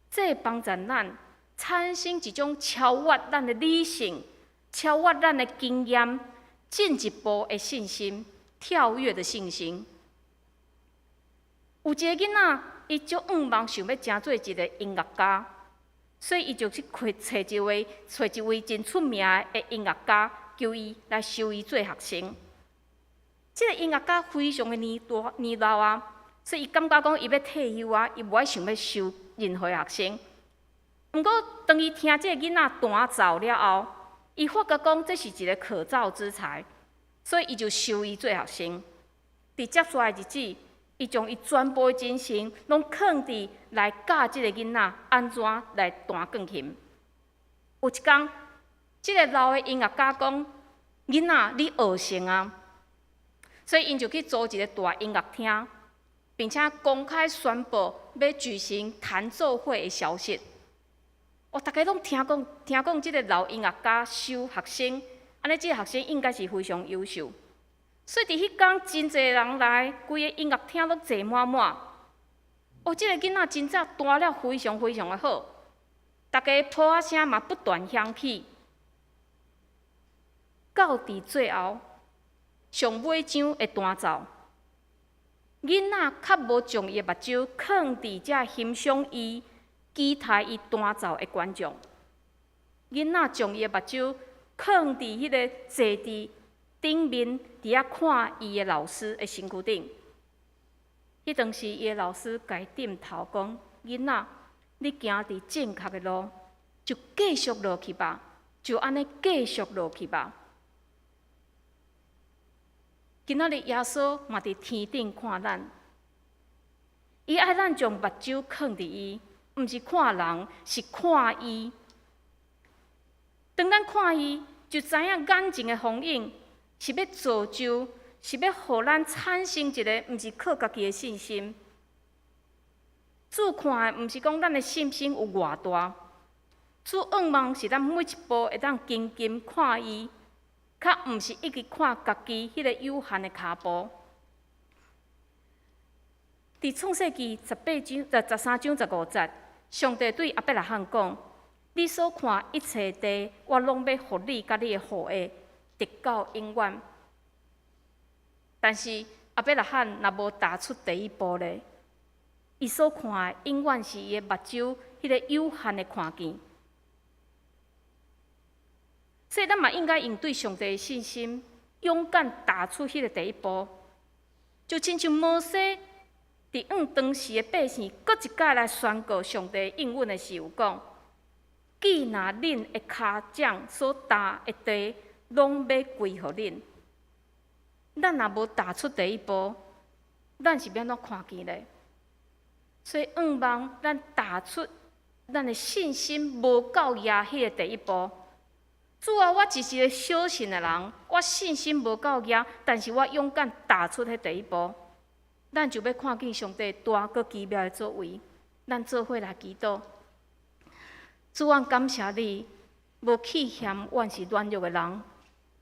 這幫助咱產生一種超越咱的理性、超越咱的經驗、進一步的信心、跳躍的信心。有一個囡仔，伊足向望想欲成做一个音樂家，所以伊就去揣一位真出名的音樂家，求伊來收伊做學生。這个音樂家非常的年大年老啊，所以伊感覺講伊欲退休啊，伊無愛想欲收任何學生。毋過，當伊聽這个囡仔彈奏了後，伊發覺講這是一个可造之材，所以伊就收伊做學生。佇接下來日子，伊將伊全部的精神攏囥佇來教這个囡仔按怎來彈鋼琴。有一工，這个老的音樂家講：“囡仔，你學成啊！”所以𪜶就去租一个大音樂廳，並且公開宣布欲舉行彈奏會的消息。哦，逐家攏聽講，聽講這个老音樂家收學生，按呢這个學生應該是非常優秀。所以佇彼工真濟人來，規个音樂廳攏坐滿滿。哦，這个囡仔真正彈了非常非常的好，逐家拍仔聲嘛不斷響起。到佇最後，上尾場的彈奏，囡仔較無將伊的目睭囥佇遮欣賞伊、期待伊彈奏的觀眾。囡仔將伊的目睭囥佇彼个坐佇頂面，佇遐看伊的老師的身軀頂。彼當時，伊的老師共伊點頭講：“囡仔，你行佇正確的路，就繼續落去吧，就按呢繼續落去吧。”今仔日耶穌嘛佇天頂看咱，伊愛咱將目睭囥佇伊，毋是看人，是看伊。當咱看伊，就知影眼前的風景是欲造就，是欲予咱產生一个毋是靠家己的信心。主看的毋是講咱的信心有偌大，主向望是咱每一步會當緊緊看伊，較毋是一直看家己彼个有限的跤步。佇創世記18章、13章15節，上帝對亞伯拉罕講：“你所看一切地，我攏欲予你佮你的後裔，直到永遠。”但是亞伯拉罕若無踏出第一步咧，伊所看的永遠是伊的目睭彼个有限的看見。所以咱嘛應該用對上帝的信心，勇敢踏出彼个第一步。就親像摩西佇向當時的百姓，閣一擺來宣告上帝應允的時，有講：“既若恁的跤掌所踏的地，攏欲歸予恁。”咱若無踏出第一步，咱是欲按怎看見咧？所以，向望咱踏出咱的信心無夠額彼个第一步。主啊，我只是一个小信的人，我信心無夠額，但是我勇敢踏出彼第一步，咱就欲看見上帝大閣奇妙的作為。咱做伙來祈禱。主，阮感謝你，無棄嫌阮是軟弱的人，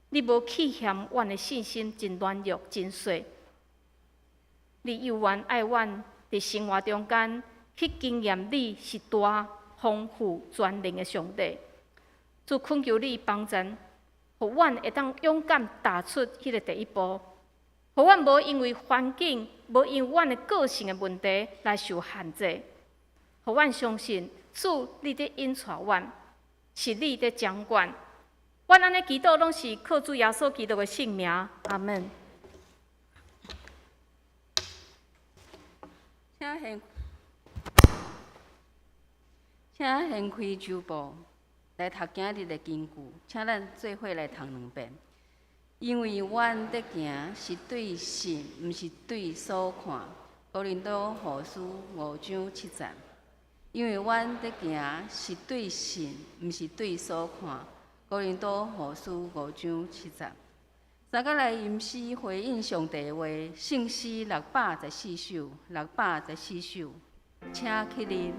你無棄嫌阮的信心真軟弱、真細。你猶原愛阮佇生活中間去經驗你是大、豐富、全能的上帝。主，懇求你幫助，予阮會當勇敢踏出彼个第一步，予阮無因為環境、無因為阮的個性的問題來受限制，予阮相信主，你佇引帶阮，是你佇掌管。阮按呢祈禱，攏是靠主耶穌基督的聖名。阿門。請掀，請掀開周報。來讀今日的經句，請咱做伙來讀兩遍。因為阮咧行是對信，毋是對所看。哥林多後書五章七節。因為阮咧行是對信，毋是對所看。哥林多後書五章七節。三個來吟詩回應上帝的話，聖詩614首，614首，請起立。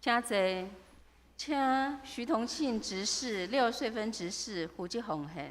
請坐，請徐同慶執事、廖穗芬執事負責奉獻。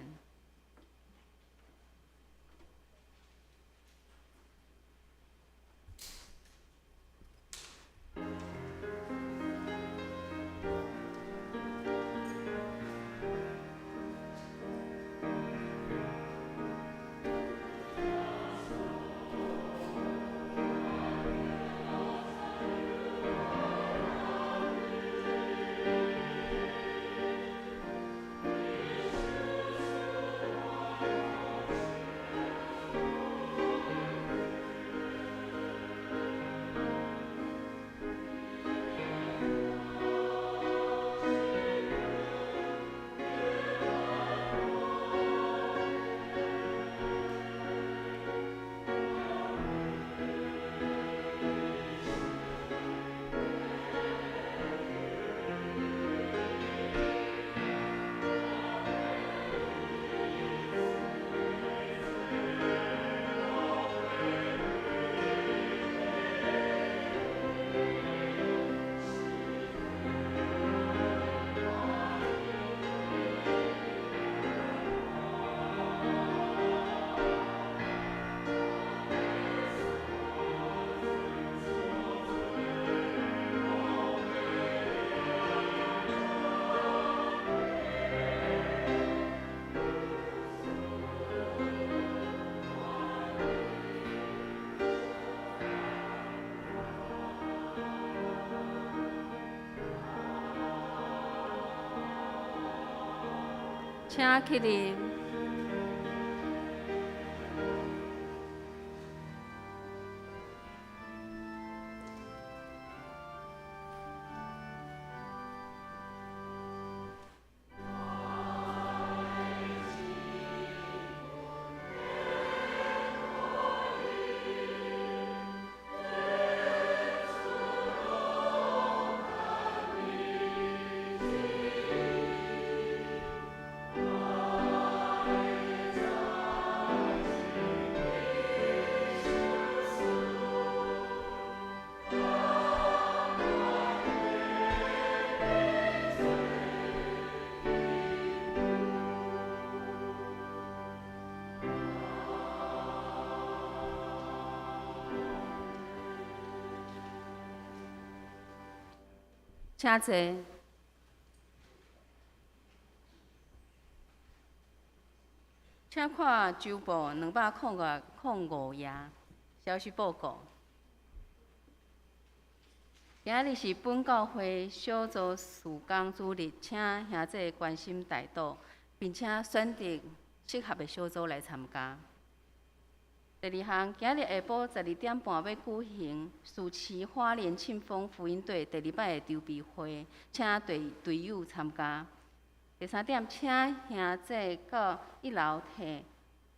請起立。請坐。請看周報205頁消息報告。今仔日是本教會小組事工主日，請兄弟關心代禱，並且選擇適合的小組來參加。第二項，今日下晡12點半欲舉行樹市花蓮慶豐福音隊第二擺的籌備會，請隊隊友參加。第三點，請兄弟到一樓提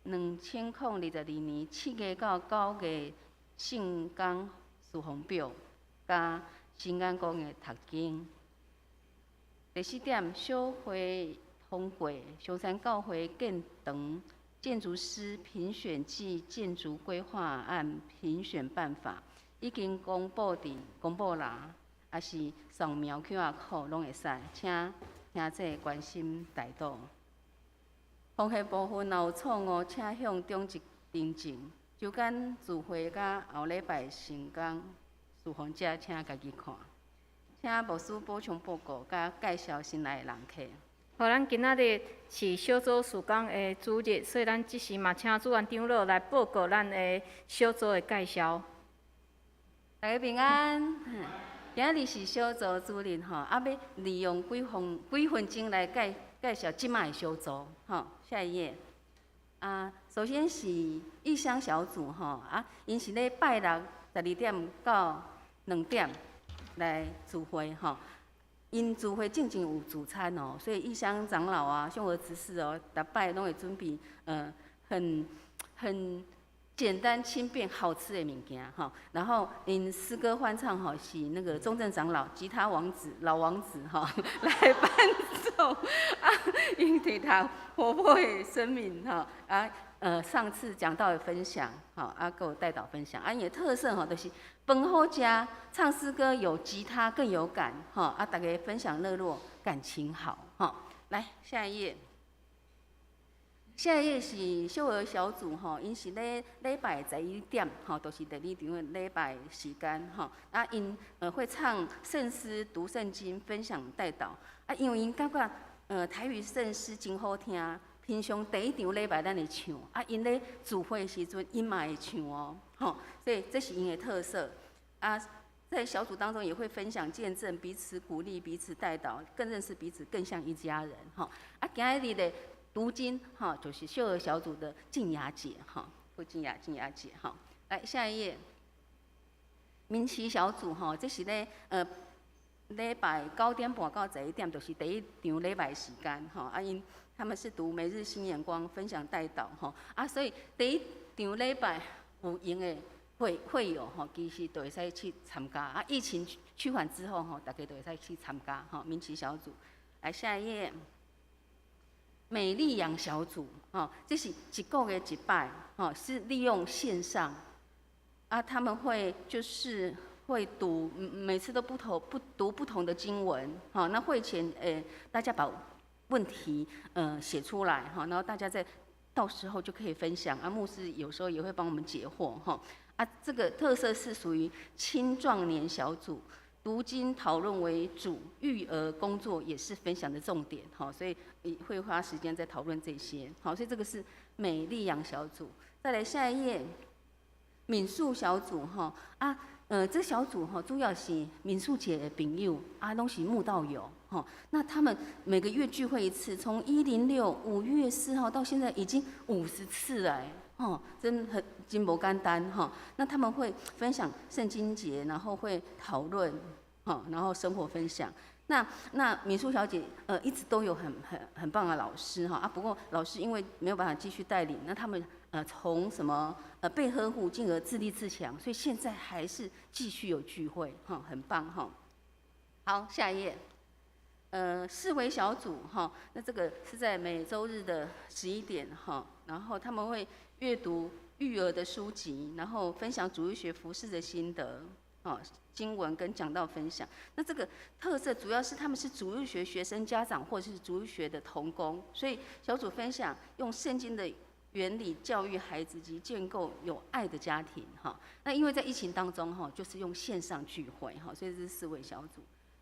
2022年7月到9月聖工事奉表，佮新眼光的讀經。第四點，小會通過松山教會建堂建築師評選暨建築規劃案評選辦法已經公布佇公布欄，抑是掃描 QR code 攏會使，請兄弟關心代禱。奉獻部分若有錯誤，請向長執訂正。周間聚會佮後禮拜聖工事奉者，請家己看。請牧師補充報告佮介紹新來的人客。好，咱今仔日是小組事工的主日，所以咱這時嘛請主安長老來報告咱的小組的介紹。大家平安。今仔日是小組主日吼，啊，欲利用幾分幾分鐘來介介紹這擺的小組吼。下一頁。啊，首先是異鄉小組吼，啊，𪜶是咧拜六12點到2點來聚會吼。𪜶聚會進前有主餐哦，所以異鄉長老啊、兄兒執事哦，逐擺攏會準備很很簡單、輕便、好吃的物件吼。然後𪜶詩歌歡唱吼，是那個中正長老、吉他王子、老王子吼來伴奏啊，𪜶對他活潑的生命吼啊，上次講到的分享吼啊，閣有代禱分享啊，𪜶的特色吼，就是飯好食，唱詩歌有吉他更有感吼啊，大家分享熱絡，感情好吼。來下一頁。下一頁是小兒小組吼，𪜶是咧禮拜11點吼，就是第二場的禮拜時間吼。啊，𪜶會唱聖詩、讀聖經、分享代禱。啊，因為𪜶感覺台語聖詩真好聽，平常第一場禮拜咱會唱，啊，𪜶咧聚會的時陣，𪜶嘛會唱哦，吼，所以這是𪜶的特色。啊，在小組當中也會分享見證，彼此鼓勵，彼此代禱，更認識彼此，更像一家人，吼。啊，今日的讀經，吼，就是小兒小組的靜雅姐，吼，傅靜雅，靜雅姐，吼。來下一頁，民企小組，吼，這是咧禮拜9點半到11點，就是第一場禮拜時間，吼。啊，𪜶他們是讀每日新眼光，分享代禱，吼。啊，所以第一場禮拜有閒的會會友，吼，其實都會使去參加。啊，疫情趨緩之後，吼，大家都會使去參加，吼，民企小組。來下一頁。美麗養小組，吼，這是一個月一擺，吼，是利用線上，啊，他們會就是會讀，每次都不同不讀不同的經文，吼，那會前，大家把問題，寫出來，吼，然後大家在到時候就可以分享，啊，牧師有時候也會幫我們解惑，吼，啊，這個特色是屬於青壯年小組。讀經討論為主，育兒工作也是分享的重點，好，所以會花時間在討論這些，好，所以這個是美麗養小組。再來下一頁，民宿小組，哈啊，這小組哈主要是民宿姐的朋友，啊，攏是慕道友，吼。那他們每個月聚會一次，從106 5月4號到現在已經50次了，吼，真很真無簡單哈。那他們會分享聖經節，然後會討論，吼，然後生活分享。那民宿小姐，一直都有很棒的老師哈啊，不過老師因為沒有辦法繼續帶領，那他們從什麼被呵護，進而自立自強，所以現在還是繼續有聚會哈，很棒哈。好，下一頁，四維小組哈，那這個是在每週日的11點哈，然後他們會閱讀育兒的書籍，然後分享主日學服事的心得。哦，經文跟講道分享，那這個特色主要是他們是主日學學生家長或者是主日學的同工，所以小組分享用聖經的原理教育孩子及建構有愛的家庭。哈，那因為在疫情當中哈，就是用線上聚會哈，所以這是四位小組。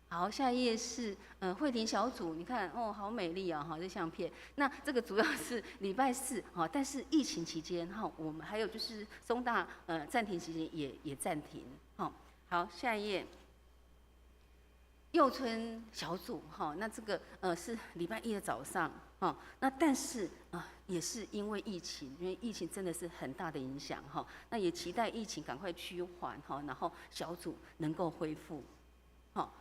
好，下一頁是慧婷小組，你看哦，好美麗啊哈，這相片。那這個主要是禮拜四哈，但是疫情期間哈，我們還有就是松大暫停期間也暫停。哈。好，下一頁。幼春小組哈，那這個是禮拜一的早上哈，那但是啊也是因為疫情，因為疫情真的是很大的影響哈，那也期待疫情趕快趨緩哈，然後小組能夠恢復。好，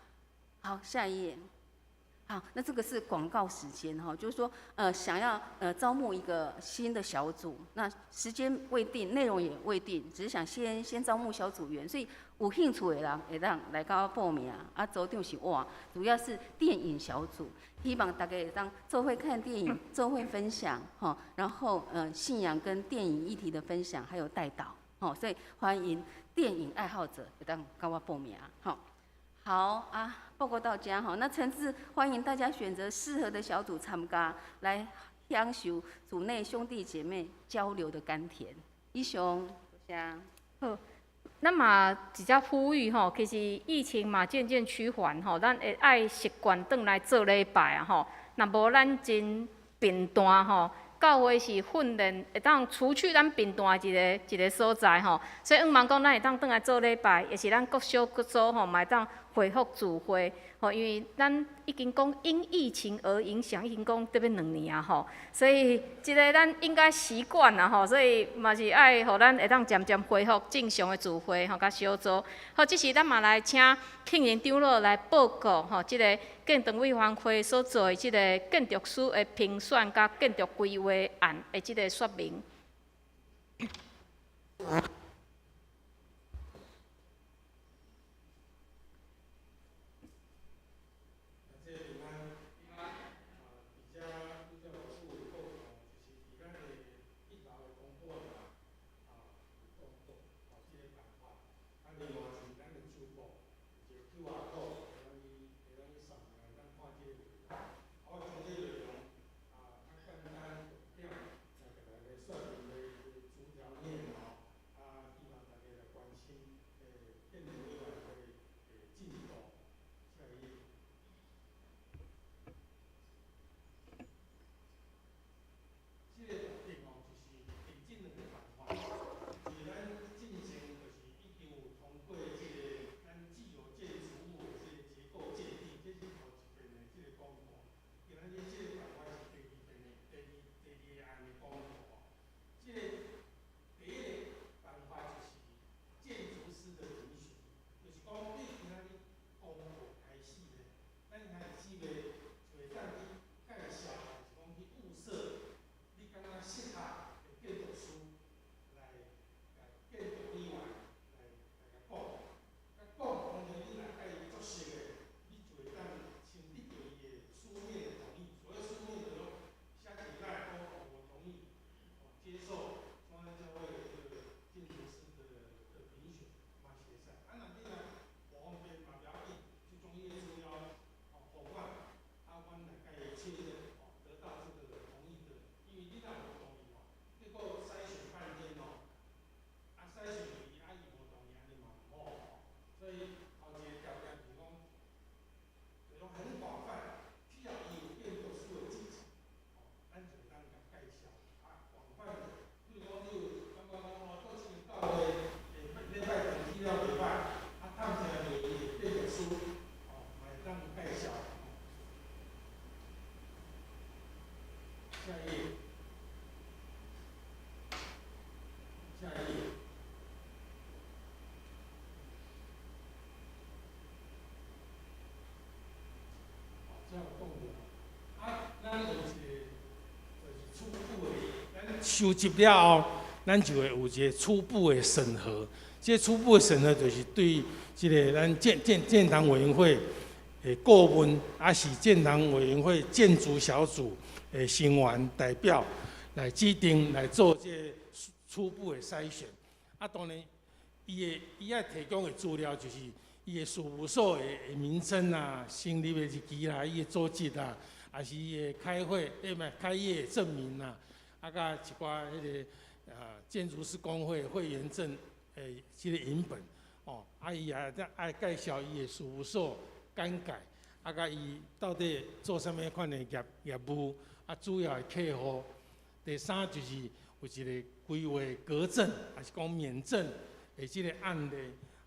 好，下一頁。好，那這個是廣告時間哈，就是說想要招募一個新的小組，那時間未定，內容也未定，只是想先招募小組員，所以有興趣的人會當來共我報名。啊，組長是我，主要是電影小組，希望大家會當做伙看電影，做伙分享哈，然後信仰跟電影議題的分享，還有代禱，吼，所以歡迎電影愛好者會當共我報名，吼。好啊，報告到這哈，那誠摯歡迎大家選擇適合的小組參加，來享受組內兄弟姐妹交流的甘甜。以上，多謝。好，咱嘛直接呼籲吼，其實疫情嘛漸漸趨緩吼，咱會愛習慣轉來做禮拜啊吼。若無咱真貧惰吼，教會是訓練會當除去咱貧惰的一個所在吼，所以向望講咱會當轉來做禮拜，也是咱各小各組吼，嘛會當恢復聚會吼，因為咱已經講因疫情而影響，已經講得欲2年啊吼，所以這个咱應該習慣啦吼，所以嘛是愛予咱會當漸漸恢復正常的聚會吼，佮小組。好，這時咱嘛來請慶仁長老來報告吼，這个建築委員會所做的這个建築師的評選佮建築規劃案的這个說明。收集了後，咱就會有一個初步的審核。這個初步的審核就是對這个咱建堂委員會的顧問，抑是建堂委員會建築小組的成員代表來指定來做這个初步的篩選。啊，當然，伊愛提供的資料就是伊的事務所的名稱啊、成立的日期啦、伊的組織啊，抑是伊的開會，毋係開業的證明啊，啊，佮一寡彼个建築師公會會員證的這个影本，哦，啊，伊也愛介紹伊的事務所簡介，啊，佮伊到底做啥物款的業務，啊，主要的客戶。第三就是有一个規劃隔證，抑是講免證的這个案例，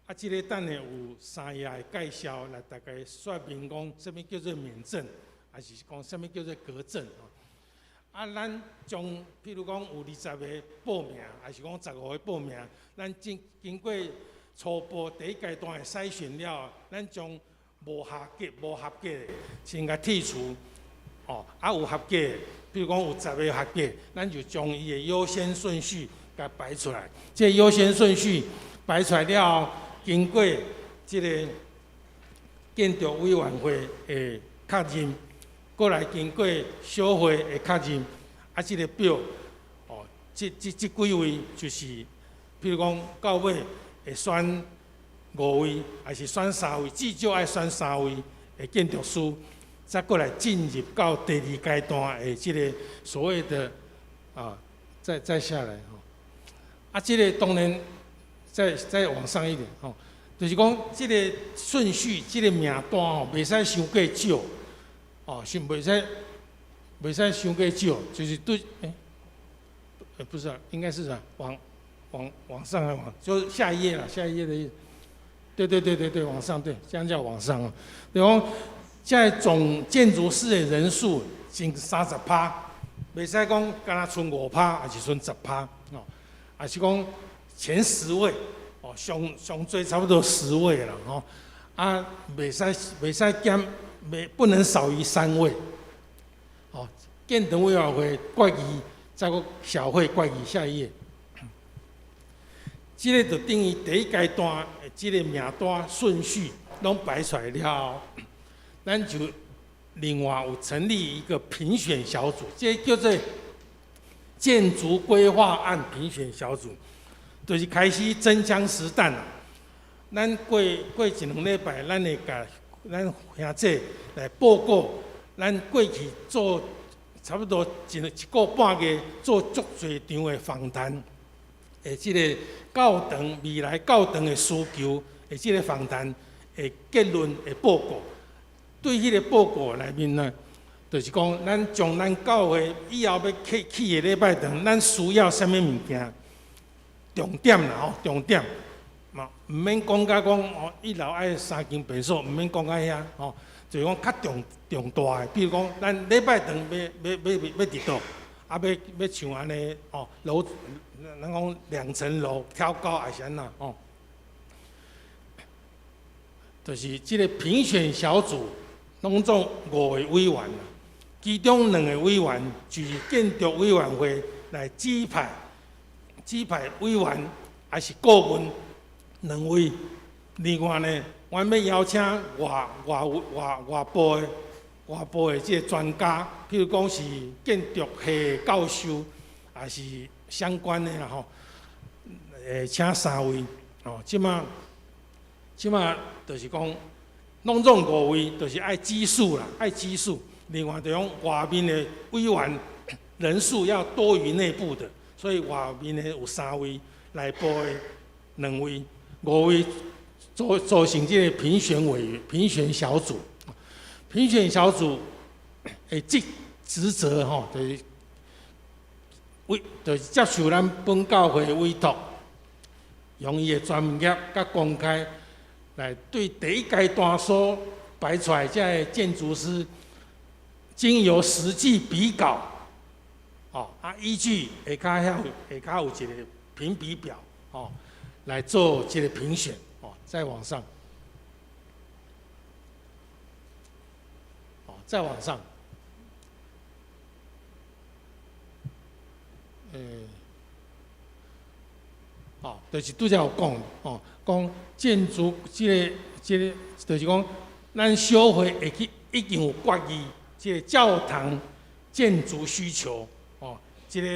啊，這个等下有三頁的介紹來大概說明講，啥物叫做免證，抑是講啥物叫做隔證。啊，咱將譬如講有20個報名，抑是講15個報名，咱經過初步第一階段的篩選了，咱將無合格的先共剔除，哦，啊有合格的，比如講有十个合格，咱就將伊的優先順序共排出來。這个優先順序排出來了後，經過這个建築委員會的確認，閣來經過小會的確認，啊，這个表，哦，這幾位就是，譬如講到尾會選五位，抑是選三位，至少愛選三位的建築師，再閣來進入到第二階段的這个所謂的啊，再下來吼，啊，這个當然再往上一點吼，就是講這个順序，這个名單吼，袂使傷過少，哦，是袂使傷過少，就是對，欸，不是啊，應該是啥？往上還往，就是下一頁啦，下一頁的意思。對對對對對，往上對，這樣叫往上哦。就講，這總建築師的人數前30趴，袂使講敢若賰5趴，抑是賰10趴哦，抑是講前10位哦，上濟差不多十位啦吼。啊，袂使減，袂不能少於三位。哦，建堂委員會決議，再閣小會決議，下一頁。這个就等於第一階段的這个名單順序攏排出來了後，咱就另外有成立一個評選小組，這个叫做建築規劃案評選小組，就是開始真槍實彈啦。咱過一兩禮拜，咱會共咱兄姐來報告，咱過去做差不多一個半月做足濟場的訪談。的這个教堂未來教堂的需求的這个訪談的結論的報告，對彼个報告內面呢，就是講咱將咱教會以後欲起的禮拜堂，咱需要啥物物件，重點啦吼，重點嘛，毋免講甲講哦，一樓愛三間便所，毋免講到遐吼，就是講較重大的，比如講咱禮拜堂欲佇佗，啊，欲像按呢哦樓。咱講兩層樓挑高抑是按怎吼？就是這个評選小組攏總五個委員，其中兩個委員就是建築委員會來指派委員，抑是顧問兩位。另外呢，阮欲邀請外部的這个專家，譬如講是建築系的教授，抑是相關的啦吼，會請三位哦。這馬就是講，攏總五位，就是愛奇數啦，愛奇數。另外就講外面的委員人數要多於內部的，所以外面的有三位，內部的兩位，五位組成這个評選委員、評選小組。評選小組的職責吼，就是接受咱本教會的委託，用伊的專業佮公開來對第一階段所擺出來這个建築師，經由實際比稿，哦，啊，依據下跤有一个評比表，哦，來做這个評選，哦，再往上，哦，再往上。哦，就是拄才有講，哦，講建築這個，就是講咱小會會去已經有決議，這個教堂建築需求，哦，這個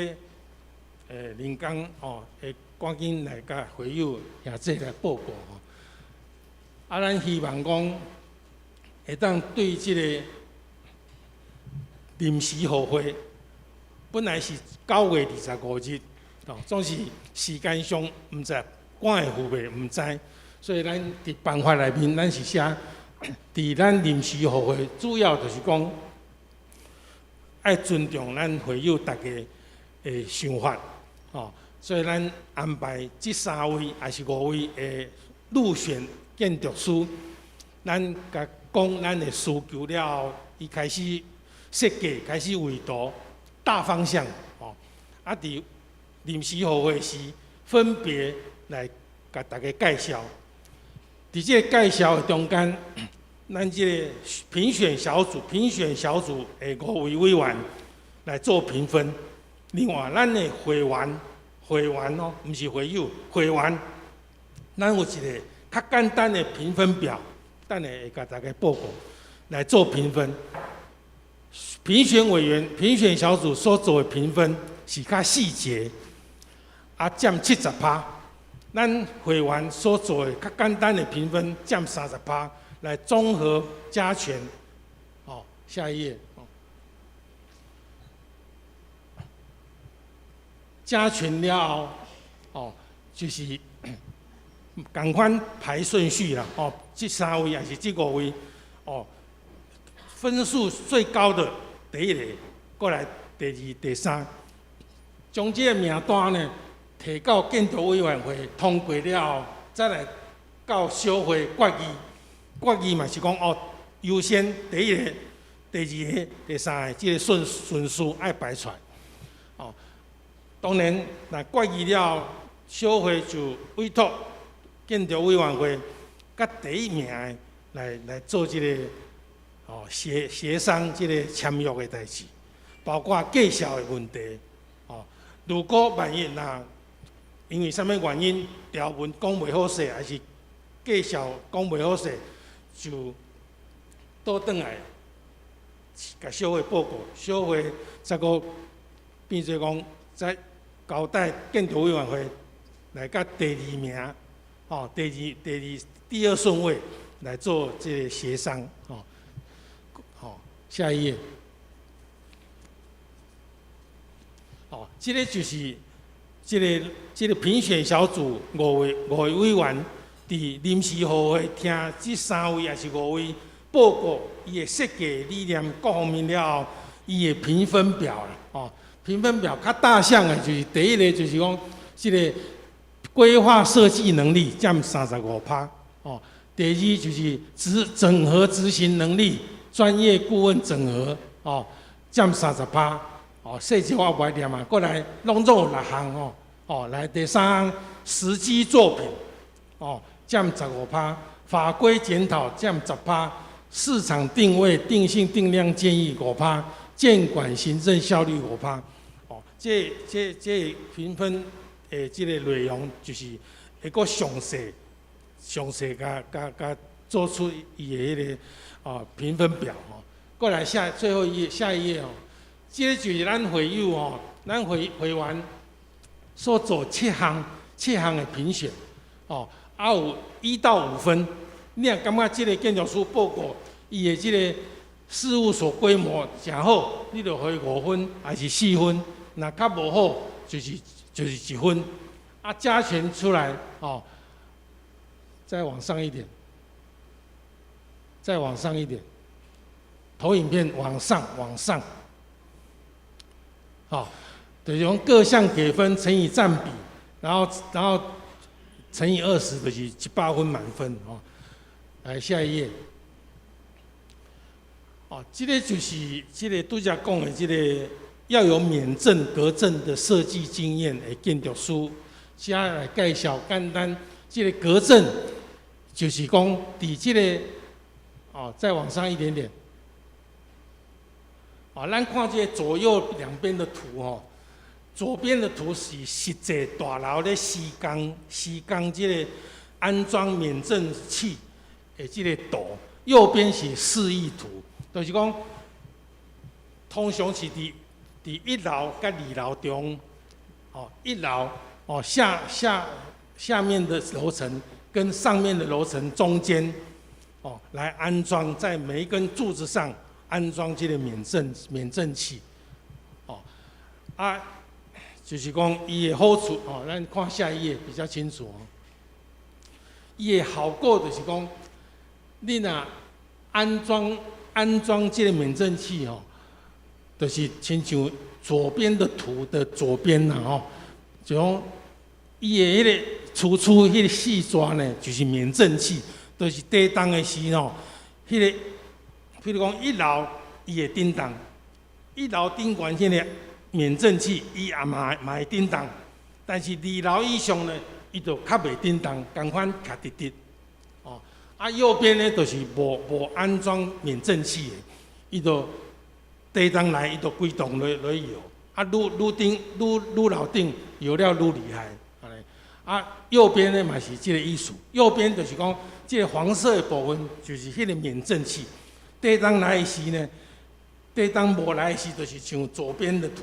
林剛哦，會趕緊來共會友兄姊來報告吼。啊，咱希望講會當對這個臨時予會，本來是9月25日，哦，總是時間上毋知趕會赴袂，毋知，所以咱佇辦法內面，咱是寫佇咱臨時予會，主要就是講愛尊重咱會友逐家的想法，哦，所以咱安排這三位抑是五位的入選建築師，咱共講咱的需求了後，伊開始設計，開始繪圖，大方向，哦，啊，佇臨時予會時，分別來共大家介紹。佇這個介紹的中間，咱這個評選小組的五位委員來做評分。另外，咱的會員，會員哦，毋是會友，會員，咱有一個較簡單的評分表，等下會共大家報告來做評分。評選委員、評選小組所做的評分是較細節，啊，佔70%。咱會員所做的較簡單的評分佔30%，來綜合加權。哦，下一頁。哦，加權了後，哦，就是仝款排順序啦。哦，這三位抑是這五位，哦，分數最高的第一個，過來第二、第三，將這個名單呢，提到建築委員會通過了後，再來到小會決議。決議嘛是講哦，優先第一個、第二個、第三個，這個順序愛排出來。哦，當然，若決議了後，小會就委託建築委員會佮第一名的來做這個哦協商這個簽約的代誌，包括價數的問題。哦，如果萬一若因為啥物原因條文講袂好勢，抑是價數講袂好勢，就倒轉來共小會報告，小會才閣變做講再交代建築委員會來佮第二名，哦，第二順位來做這個協商，哦，好，下一頁，哦，這個就是這個評選小組五位委員佇臨時予會聽這三位抑是五位報告，伊的設計理念各方面了後，伊的評分表啦，哦，評分表較大項的就是第一個就是講這個規劃設計能力佔35%，哦，第二就是整合執行能力，專業顧問整合，哦，佔30%，哦，細節我無愛念啊，過來攏總有六項哦。哦，來第三項實際作品，哦，佔15%，法規檢討佔10%，市場定位定性定量建議5%，監管行政效率5%。哦，這評分的這個內容就是會閣詳細共做出伊的彼個哦評分表吼。過來下最後一頁，下一頁哦，這個就是咱會友哦，咱會員所做七項的評選，哦，啊有1到5分，你若感覺這個建築師報告伊的這個事務所規模誠好，你就予伊5分，抑是4分；若較無好，就是1分。啊，加權出來，哦，再往上一點，再往上一點，投影片往上往上，好。就是用各項給分乘以佔比，然後乘以20，就是100分滿分哦。來下一頁。哦，這個就是這個拄才講的這個要有免證、隔證的設計經驗的建築師，這來介紹簡單。這個隔證就是講，佇這個哦，再往上一點點。哦，咱看這個左右兩邊的圖哦。左邊的圖是實際大樓咧施工施工這个安裝免震器的這个圖，右邊是示意圖，就是講通常是佇一樓佮二樓中，哦，一樓哦下面的樓層跟上面的樓層中間，哦，來安裝在每一根柱子上安裝這个免震器，哦，啊，就是講伊的好處哦，咱看下一頁比較清楚哦。伊的效果就是講，你若安裝這个免震器哦，就是親像左邊的圖的左邊啦吼，就講伊的彼个粗粗彼个細逝呢，就是免震器，就是地動的時吼，彼个，譬如講一樓伊會振動，一樓頂懸彼个免震器，伊也嘛會振動，但是二樓以上呢，伊就較袂振動，仝款徛直直。哦，啊右邊呢，就是無安裝免震器的，伊就地動來，伊就規棟落落搖，啊愈愈頂愈愈樓頂搖了愈厲害，按呢。啊右邊呢嘛是這个意思，右邊就是講這个黃色的部分就是彼个免震器，地動來的時呢，地動無來的時，就是像左邊的圖。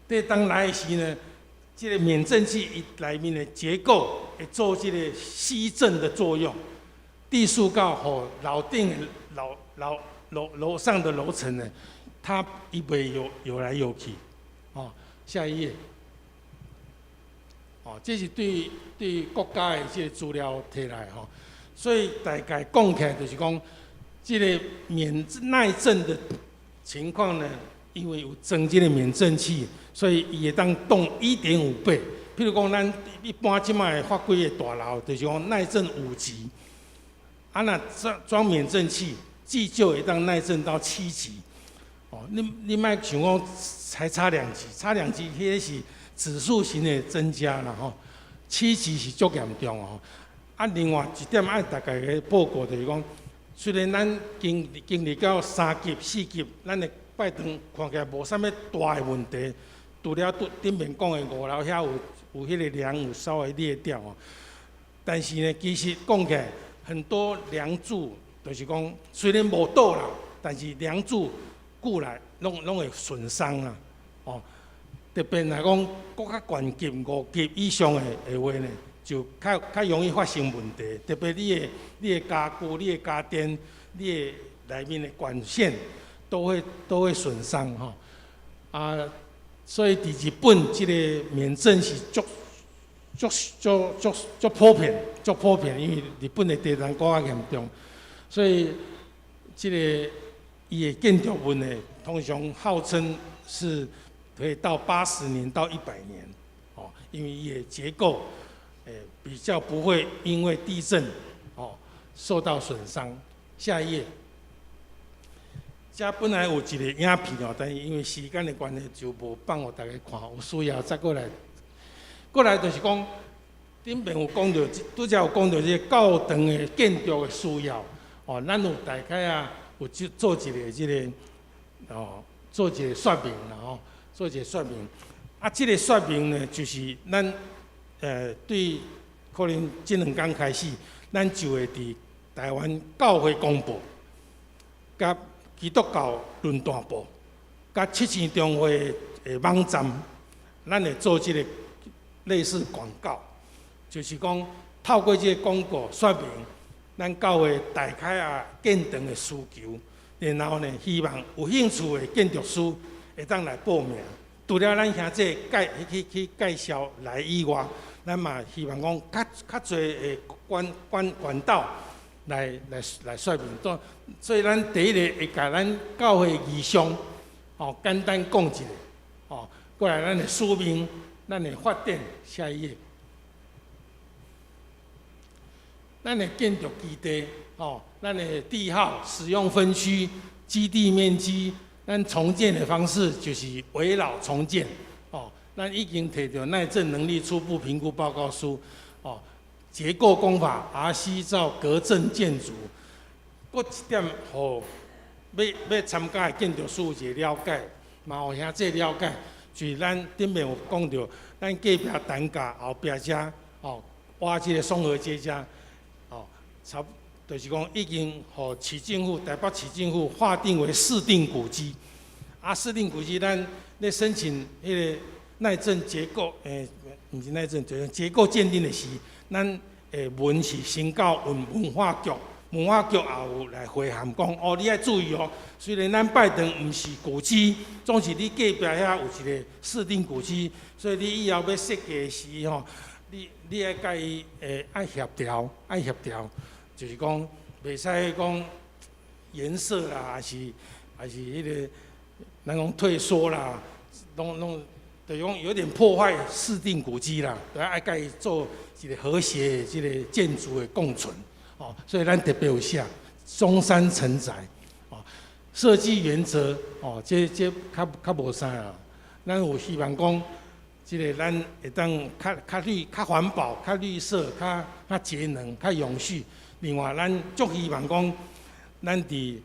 地動來的時呢，這个免震器伊內面的結構會做這个吸震的作用，地數到予樓頂的樓樓樓樓上的樓層呢，它伊袂搖搖來搖去。哦，下一頁。哦，這是對國家的這个資料提來吼，所以大概講起來就是講，這个免耐震的情況呢，因為有裝這个免震器，所以伊會當動1.5倍。譬如講，咱一般這擺的法規的大樓，就是講耐震5級，啊，若裝免震器，至少會當耐震到7級。哦，你莫想講才差兩級，差兩級，彼个是指數型的增加啦吼。7級是足嚴重哦。啊，另外一點愛大家个報告就是講，雖然咱經歷到3級、4級，咱的拜堂看起來無啥物大的問題，除了拄頂面講的五樓遐有彼個梁有稍微裂掉哦。但是呢，其實講起來，很多梁柱就是講雖然無倒啦，但是梁柱久來攏會損傷啦，哦。特別若講閣較懸級5級以上的話呢，就較容易發生問題。特別你的家具、你的家電、你的內面的管線都會損傷吼。啊，所以佇日本這個免震是足足足足足普遍，足普遍，因為日本的地震閣較嚴重，所以這个伊的建築物呢，通常號稱是可以到80年到100年，哦，因為伊的結構，比較不會因為地震，哦，受到損傷。下一頁，這本來有一个影片哦，但是因為時間的關係，就無放予大家看，有需要再過來。過來就是講，頂面有講著，拄才有講著這个教堂的建築的需要，哦，咱有大概啊，有做一个這个，哦，做一个說明啦吼，做一个說明。啊，這个說明呢，就是咱，對，可能這兩工開始，咱就會佇台灣教會公報、佮基督教論壇報、佮七星中會的網站，咱會做這个類似廣告，就是講透過這个廣告說明咱教會大概啊建堂的需求，然後呢，希望有興趣的建築師會當來報名。除了咱兄弟去介紹來以外，咱嘛希望講較濟的管道來說明。所以咱第一个會共咱教會異象，哦，簡單講一下，哦，過來咱的使命，咱的發展，下一頁。咱的建築基地，哦，咱的地號、使用分區、基地面積，咱重建的方式就是危老重建，哦，咱已經提著耐震能力初步評估報告書，哦，結構工法 RC 罩隔震建築，閣一點，予欲參加的建築師有一个了解，嘛予兄弟了解，就是咱頂面有講著，咱隔壁單價後壁遮吼，挖這个松和街遮，哦，差就是講已經予市政府台北市政府劃定為市定古蹟。啊，市定古蹟咱咧申請彼个耐震結構，毋是耐震，就是結構鑑定的時，咱的文是先到文化局，文化局也有來回函講，哦，你愛注意哦，雖然咱拜堂毋是古蹟，總是你隔壁遐有一个市定古蹟，所以你以後欲設計時吼，你愛共伊愛協調，愛協調，就是講袂使講顏色啦，抑是彼个。咱講退縮啦，攏就是講有點破壞市定古蹟啦，著愛共伊做一个和諧的這个建築的共存，哦，所以咱特別有寫中山城宅，哦，設計原則，哦，這較無啥啊，咱有希望講，這个咱會當較綠、較環保、較綠色、較節能、較永續。另外，咱足希望講，咱佇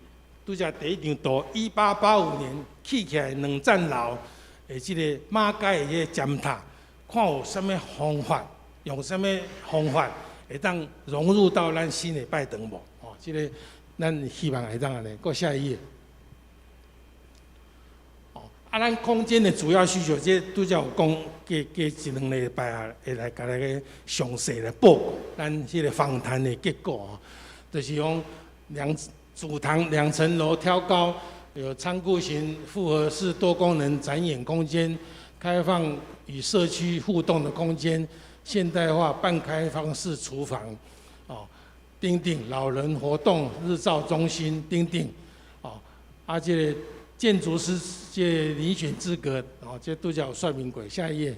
拄才第一張圖，1885年起起來兩層樓的這个馬偕的這个尖塔，看有啥物方法，用啥物方法會當融入到咱新的拜堂無？哦，這个咱希望會當按呢。閣下一頁。哦，啊，咱空間的主要需求，這拄才有講，過一兩禮拜啊，會來共大家詳細來報告咱這个訪談的結果哦，就是講兩主堂兩層樓挑高，有倉庫型複合式多功能展演空間，開放與社區互動的空間，現代化半開放式廚房，哦，等等，老人活動日照中心等等，哦，啊，這个建築師這遴選資格，哦，這拄才有說明過。下一頁，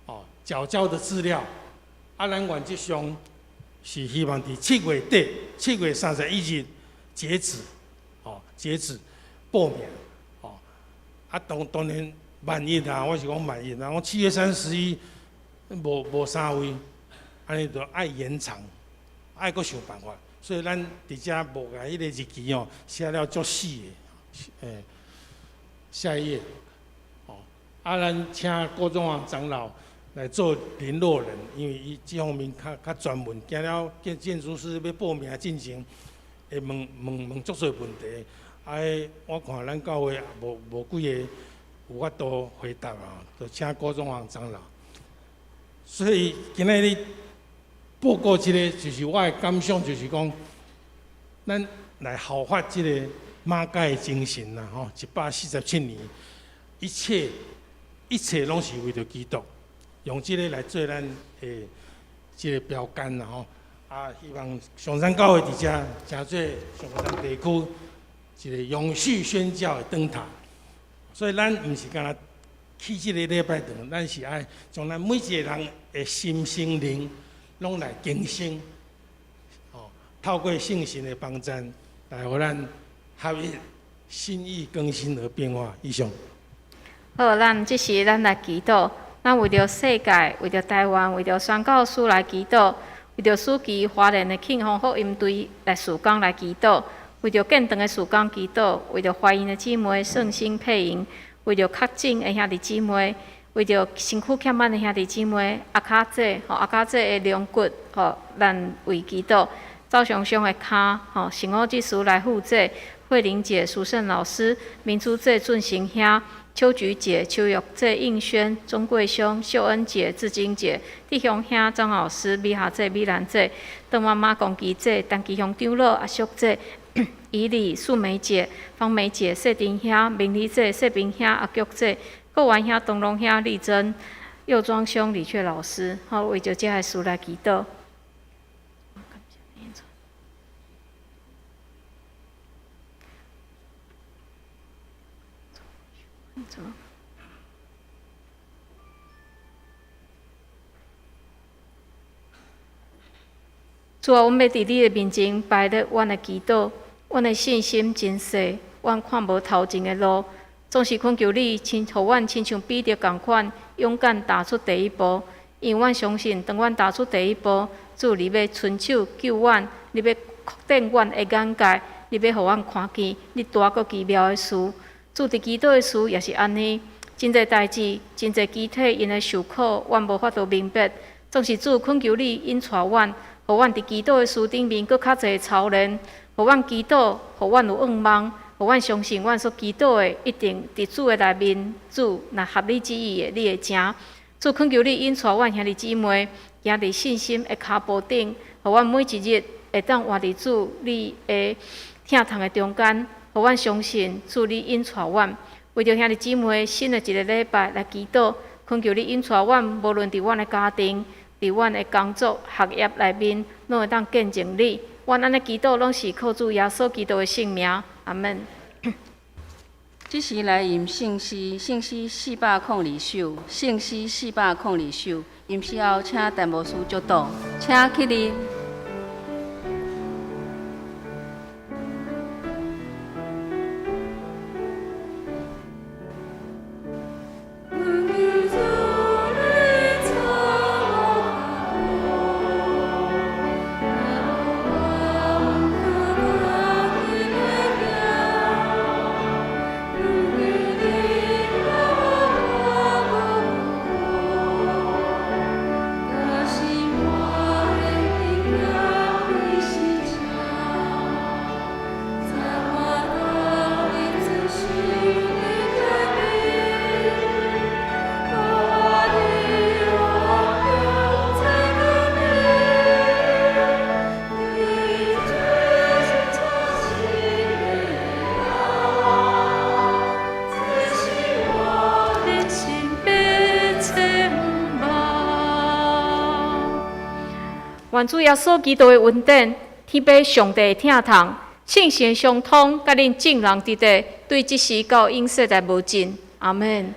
哦，繳交的資料，啊，咱原則上是希望佇七月底，7月31日截止，哦，截止報名，哦，啊，當然萬一啊，我是講萬一啊，我7月31無三位，按呢就愛延長，愛閣想辦法，所以咱佇遮無共彼个日期哦寫了足死的，下一頁，哦，啊，咱請郭宗煌長老來做聯絡人，因為伊這方面較專門，驚了建築師欲報名進前，會問足濟問題，啊，我看咱教會也無幾个有法度回答啊，就請郭宗煌長老。所以今仔日報告這个，就是我的感想，就是講，咱來效法這个馬偕的精神啦，吼，147年，一切一切攏是為著基督。用這个來做咱的這个標杆啦吼，啊，希望松山教會佇遮成做松山地區一个永續宣教的燈塔。所以咱毋是干焦起這个禮拜堂，咱是愛將咱每一个人的心、心靈攏來更新，哦，透過聖神的幫助，來予咱合一、心意更新而變化。以上。好，咱這時咱來祈禱。咱為著世界、為著台灣、為著宣教師來祈禱，為著暑期花蓮的慶豐福音隊來事工來祈禱，為著建堂的事工祈禱，為著懷孕的姊妹聖心配營，為著確診的兄弟姊妹，為著身軀欠滿的兄弟姊妹阿卡姐吼阿卡姐的龍骨吼，咱為祈禱，走上傷的跤吼，聖母之事來負責，慧玲姐、淑勝老師、明珠姐、俊成兄。秋菊姐、邱玉姐、應軒、鍾桂兄、秀恩姐、志晶姐、弟兄兄、張老師、美霞姐、美蘭姐、鄧媽媽、龔琪姐、陳其雄長老、阿叔姐、伊麗、素梅姐、方梅姐、謝丁兄、明麗姐、謝平兄、阿菊姐、郭元兄、東龍兄、麗珍、右莊兄、李雀老師，好，為著這个事來祈禱。主啊，阮欲佇你的面前擺列阮的祈禱，阮的信心真細，阮看無頭前的路，總是懇求你，親予阮親像彼得仝款，勇敢踏出第一步。因為阮相信，當阮踏出第一步，主你欲伸手救阮，你欲擴展阮的眼界，你欲予阮看見你大閣奇妙的事。主佇祈禱的事也是按呢，真濟代誌，真濟肢體𪜶的受苦，阮無法度明白。總是主懇求你引帶阮，予阮佇祈禱的事頂面閣較濟操練，予阮祈禱，予阮有願望，予阮相信阮所祈禱的一定佇主的內面，主若合你旨意的，你會成。主懇求你引帶阮兄弟姊妹，行佇信心的跤步頂，予阮每一日會當活佇主你的疼痛的中間，予阮相信主你引帶阮，為著兄弟姊妹新的一个禮拜來祈禱，懇求你引帶阮，無論佇阮的家庭、佇阮的工作、學業內面，攏會當見證你。阮按呢祈禱，攏是靠主耶穌基督的聖名。阿們。這時來吟聖詩，聖詩402首，聖詩402首。吟詩後，請陳牧師祝禱，請起立。願主耶穌基督的恩典，天父上帝的疼痛，聖神相通，佮恁眾人佇佇，對這時到永世代無盡。阿們。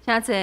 請坐。